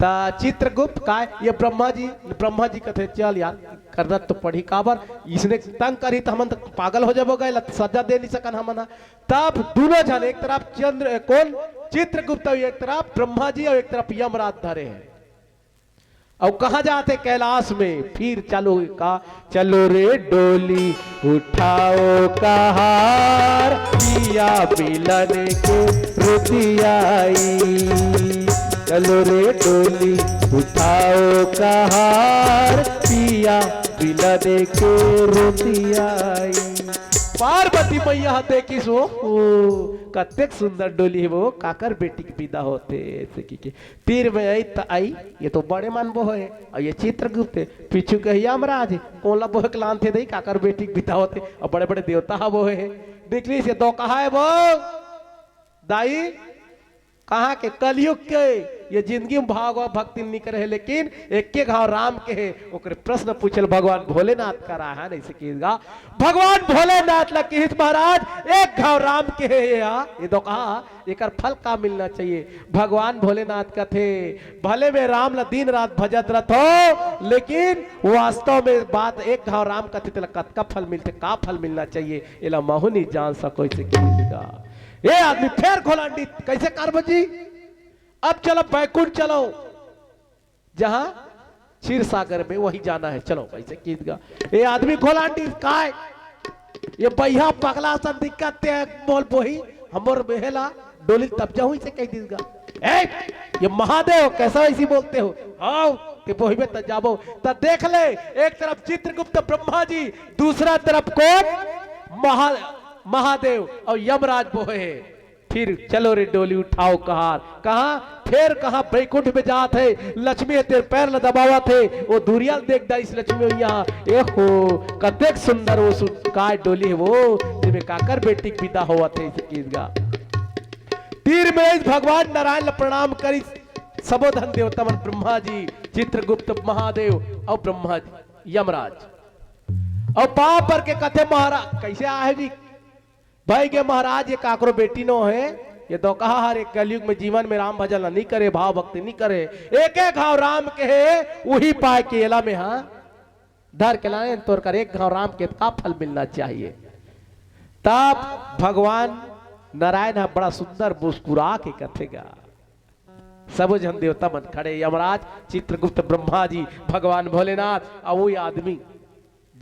त चित्रगुप्त काय, ये ब्रह्मा जी, ब्रह्मा जी कथे, चल यार, करना तो पड़ी, काबर इसने तंग करी त हमन त पागल हो जाबो गा, एला सजा दे नहीं सकन हमन हा। तब दोनों झन, एक तरफ चंद्र, कौन, चित्रगुप्त, अउ एक तरफ ब्रह्मा जी, अउ एक तरफ यमराज धरे हैं। अउ कहाँ जाथे? कैलाश में। फिर चलो का, चलो रे डोली उठाओ कहार, पिया मिलन के रुतियाई। चलो रे डोली उठाओ कहार, पिया मिलन के रुतियाई। पार्वती मैया ह देखिस, ओ, ओ, कतेक सुंदर डोली हे वो, काकर बेटी के विदा होथे, ऐसे की के। तीर में आई त आई, ये तो बड़े मन बोहे हे, अउ ये चित्रगुप्त हे, पीछू के यमराज हे, कोन ला बोहे के लानथे दई, काकर बेटी के विदा होथे, अउ बड़े-बड़े देवता ह बोहे हे। निकलिस ये दो कहा हे वो, दाई, कहाँ के, कलयुग के, ये जिंदगी में भाव भक्ति नहीं करे हे, लेकिन एके घाव राम के हे, ओकरे प्रश्न पूछल भगवान भोलेनाथ करा हे, नहीं से किहिस गा। भगवान भोलेनाथ ला किहिस महाराज, एक घाव राम के हे, ये, ये दो कहा, एकर फल का मिलना चाहिए? भगवान भोलेनाथ कथे, भले मैं राम ला दिन रात भजत रहत हो, लेकिन वास्तव में बात एक घाव राम कथे, तेला कतका फल मिलथे, का फल मिलना चाहिए, एला महू नहीं जान सको, इसे किहिस गा। ये आदमी फेर घोलांडी, कैसे करबो जी? अब चलो बैकुंठ चलो। जहां क्षीर सागर में वही जाना है, चलो, ऐसे किहिस गा। ये आदमी घोलांडी काय, ये बइहा पगला सन दिखथे, मोला बोही, हमर मेहला डोली तब जाहूं, इसे कहि दिस गा। ए, ये महादेव कैसा ऐसी बोलते हो? हाँ, ते बोही में त जाबो। त देख ले, एक तरफ चित्रगुप्त ब्रह्मा जी, दूसरा तरफ कौन? महा-, महादेव अउ यमराज बोहे हे। फिर चलो रे डोली उठाओ कहार। कहाँ? फेर कहाँ? बैकुंठ में जात हे। लक्ष्मी ह तेर पैर ल दबावत हे। वो दूरिया ल देख डारिस लक्ष्मी मैया। ए हो, कतेक सुंदर वो सु-, काय डोली हे वो, जेमे काकर बेटी के विदा होवत हे, इसे किहिस गा। तीर में इस भगवान नारायण ल प्रणाम करिस। सबो झन देवता मन, ब्रह्मा जी, चित्रगुप्त महादेव अउ ब्रह्मा जी, यमराज। अउ पाँव पर के कथे महाराज, कैसे आहे जी? भाई के महाराज, ये काकरो बेटी नो हे, ये दो कहा हर एक कलयुग में जीवन में राम भजन ला नहीं करे, भाव भक्ति नहीं करे, एक एक घाव राम के हे, उही पाय के एला में हा धर के लाने, तोर कर एक घाव राम के का फल मिलना चाहिए? तब भगवान नारायण हा बड़ा सुंदर मुस्कुरा के कथे गा। सबो झन देवता मन खड़े, यमराज, चित्रगुप्त, ब्रह्मा जी, भगवान भोलेनाथ, अउ वो आदमी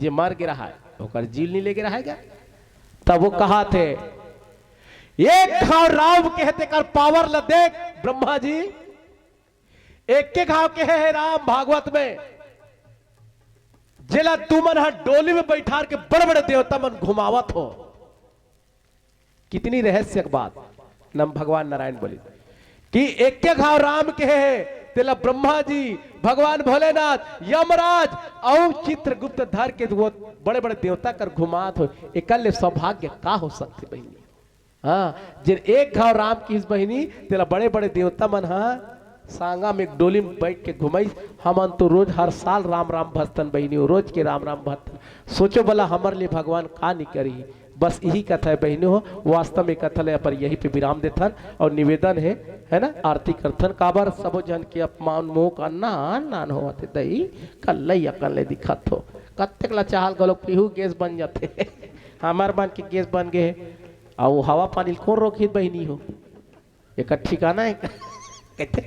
जे मर गे रहा हे, ओकर जीव ल नहीं लेगे रहा हे गा। तब वो कहा थे, एक घाव राम के हे तेकर पावर ल देख ब्रह्मा जी, एक के घाव के हे राम भागवत में, जेला तुमन ह डोली में बैठार के बड़े-बड़े देवता मन घुमावत हो। कितनी रहस्य के बात। नम भगवान नारायण बोले कि एक के घाव राम के हे, तेला ब्रह्मा जी, भगवान भोलेनाथ, यमराज अउ चित्रगुप्त धर के वो बड़े-बड़े देवता कर घुमात हो। एकर ले सौभाग्य का हो सकथे बहिनी? हाँ, जेन एक घाव राम किहिस बहिनी, तेला बड़े-बड़े देवता मन ह सांगा में एक डोली में बैठ के घुमाइस। हमन तो रोज हर साल राम राम भजथन बहिनी हो, रोज के राम राम भजथन। सोचो भला हमर ले भगवान का नहीं करी। बस यही कथा है बहिनी हो, वास्तव में कथा ले अपन यहीं पे विराम देथन अउ निवेदन है, है ना, आरती करथन। काबर सबो झन के अपमान मोह का नान नान होवत हे दई, कल्लई अकन ले दिखत हो। कत्तेक ला चाहल घलो पीहू गैस बन जाथे। अमर बन के गैस बन गए हे। अउ हवा पानी ल कोन रोकही बहिनी हो? एकर ठिकाना हे का? कहिथे,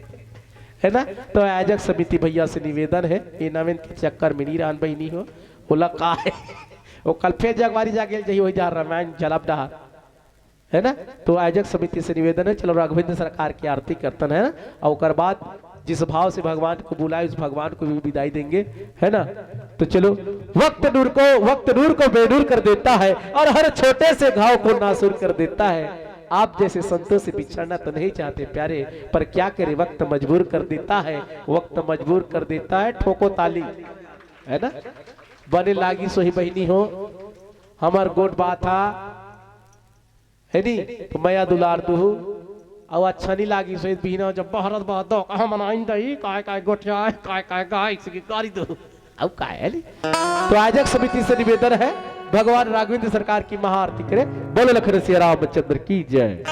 है ना? तो आयोजक समिति भैया से निवेदन हे, ये नवीन के चक्कर में नहीं रहन बहिनी हो। ओला का हे? वो कल फेर जगवारी जाके जाही, वही जा रामायण जलब डहार, है ना? तो आयोजक समिति से निवेदन है, चलो राघवेंद्र सरकार की आरती करतन, है ना? और ओकर बाद जिस भाव से भगवान को बुलाए, उस भगवान को भी विदाई देंगे, है ना? तो चलो, वक्त नूर को, वक्त नूर को बेनूर कर देता है और हर छोटे से घाव को नासूर कर देता है। आप जैसे संतों से बिछड़ना तो नहीं चाहते प्यारे, पर क्या करें, वक्त मजबूर कर देता है, वक्त मजबूर कर देता है। ठोको ताली, है ना? बने लागिस होही बहिनी हो, हमर गोठ बात हा, है नी? तो मया दुलार दुहू, अउ अच्छा नहीं लागिस होही बिहना जब बहरत बहरत दो कहा मनाइन दई, काय काय गोठिया, काय काय गाय से गारी दुहू। अउ काय है नी? तो आयोजक समिति से निवेदन है, भगवान राघवेंद्र सरकार की महाआरती करे। बोलो लखन सिया रामचंद्र की जय।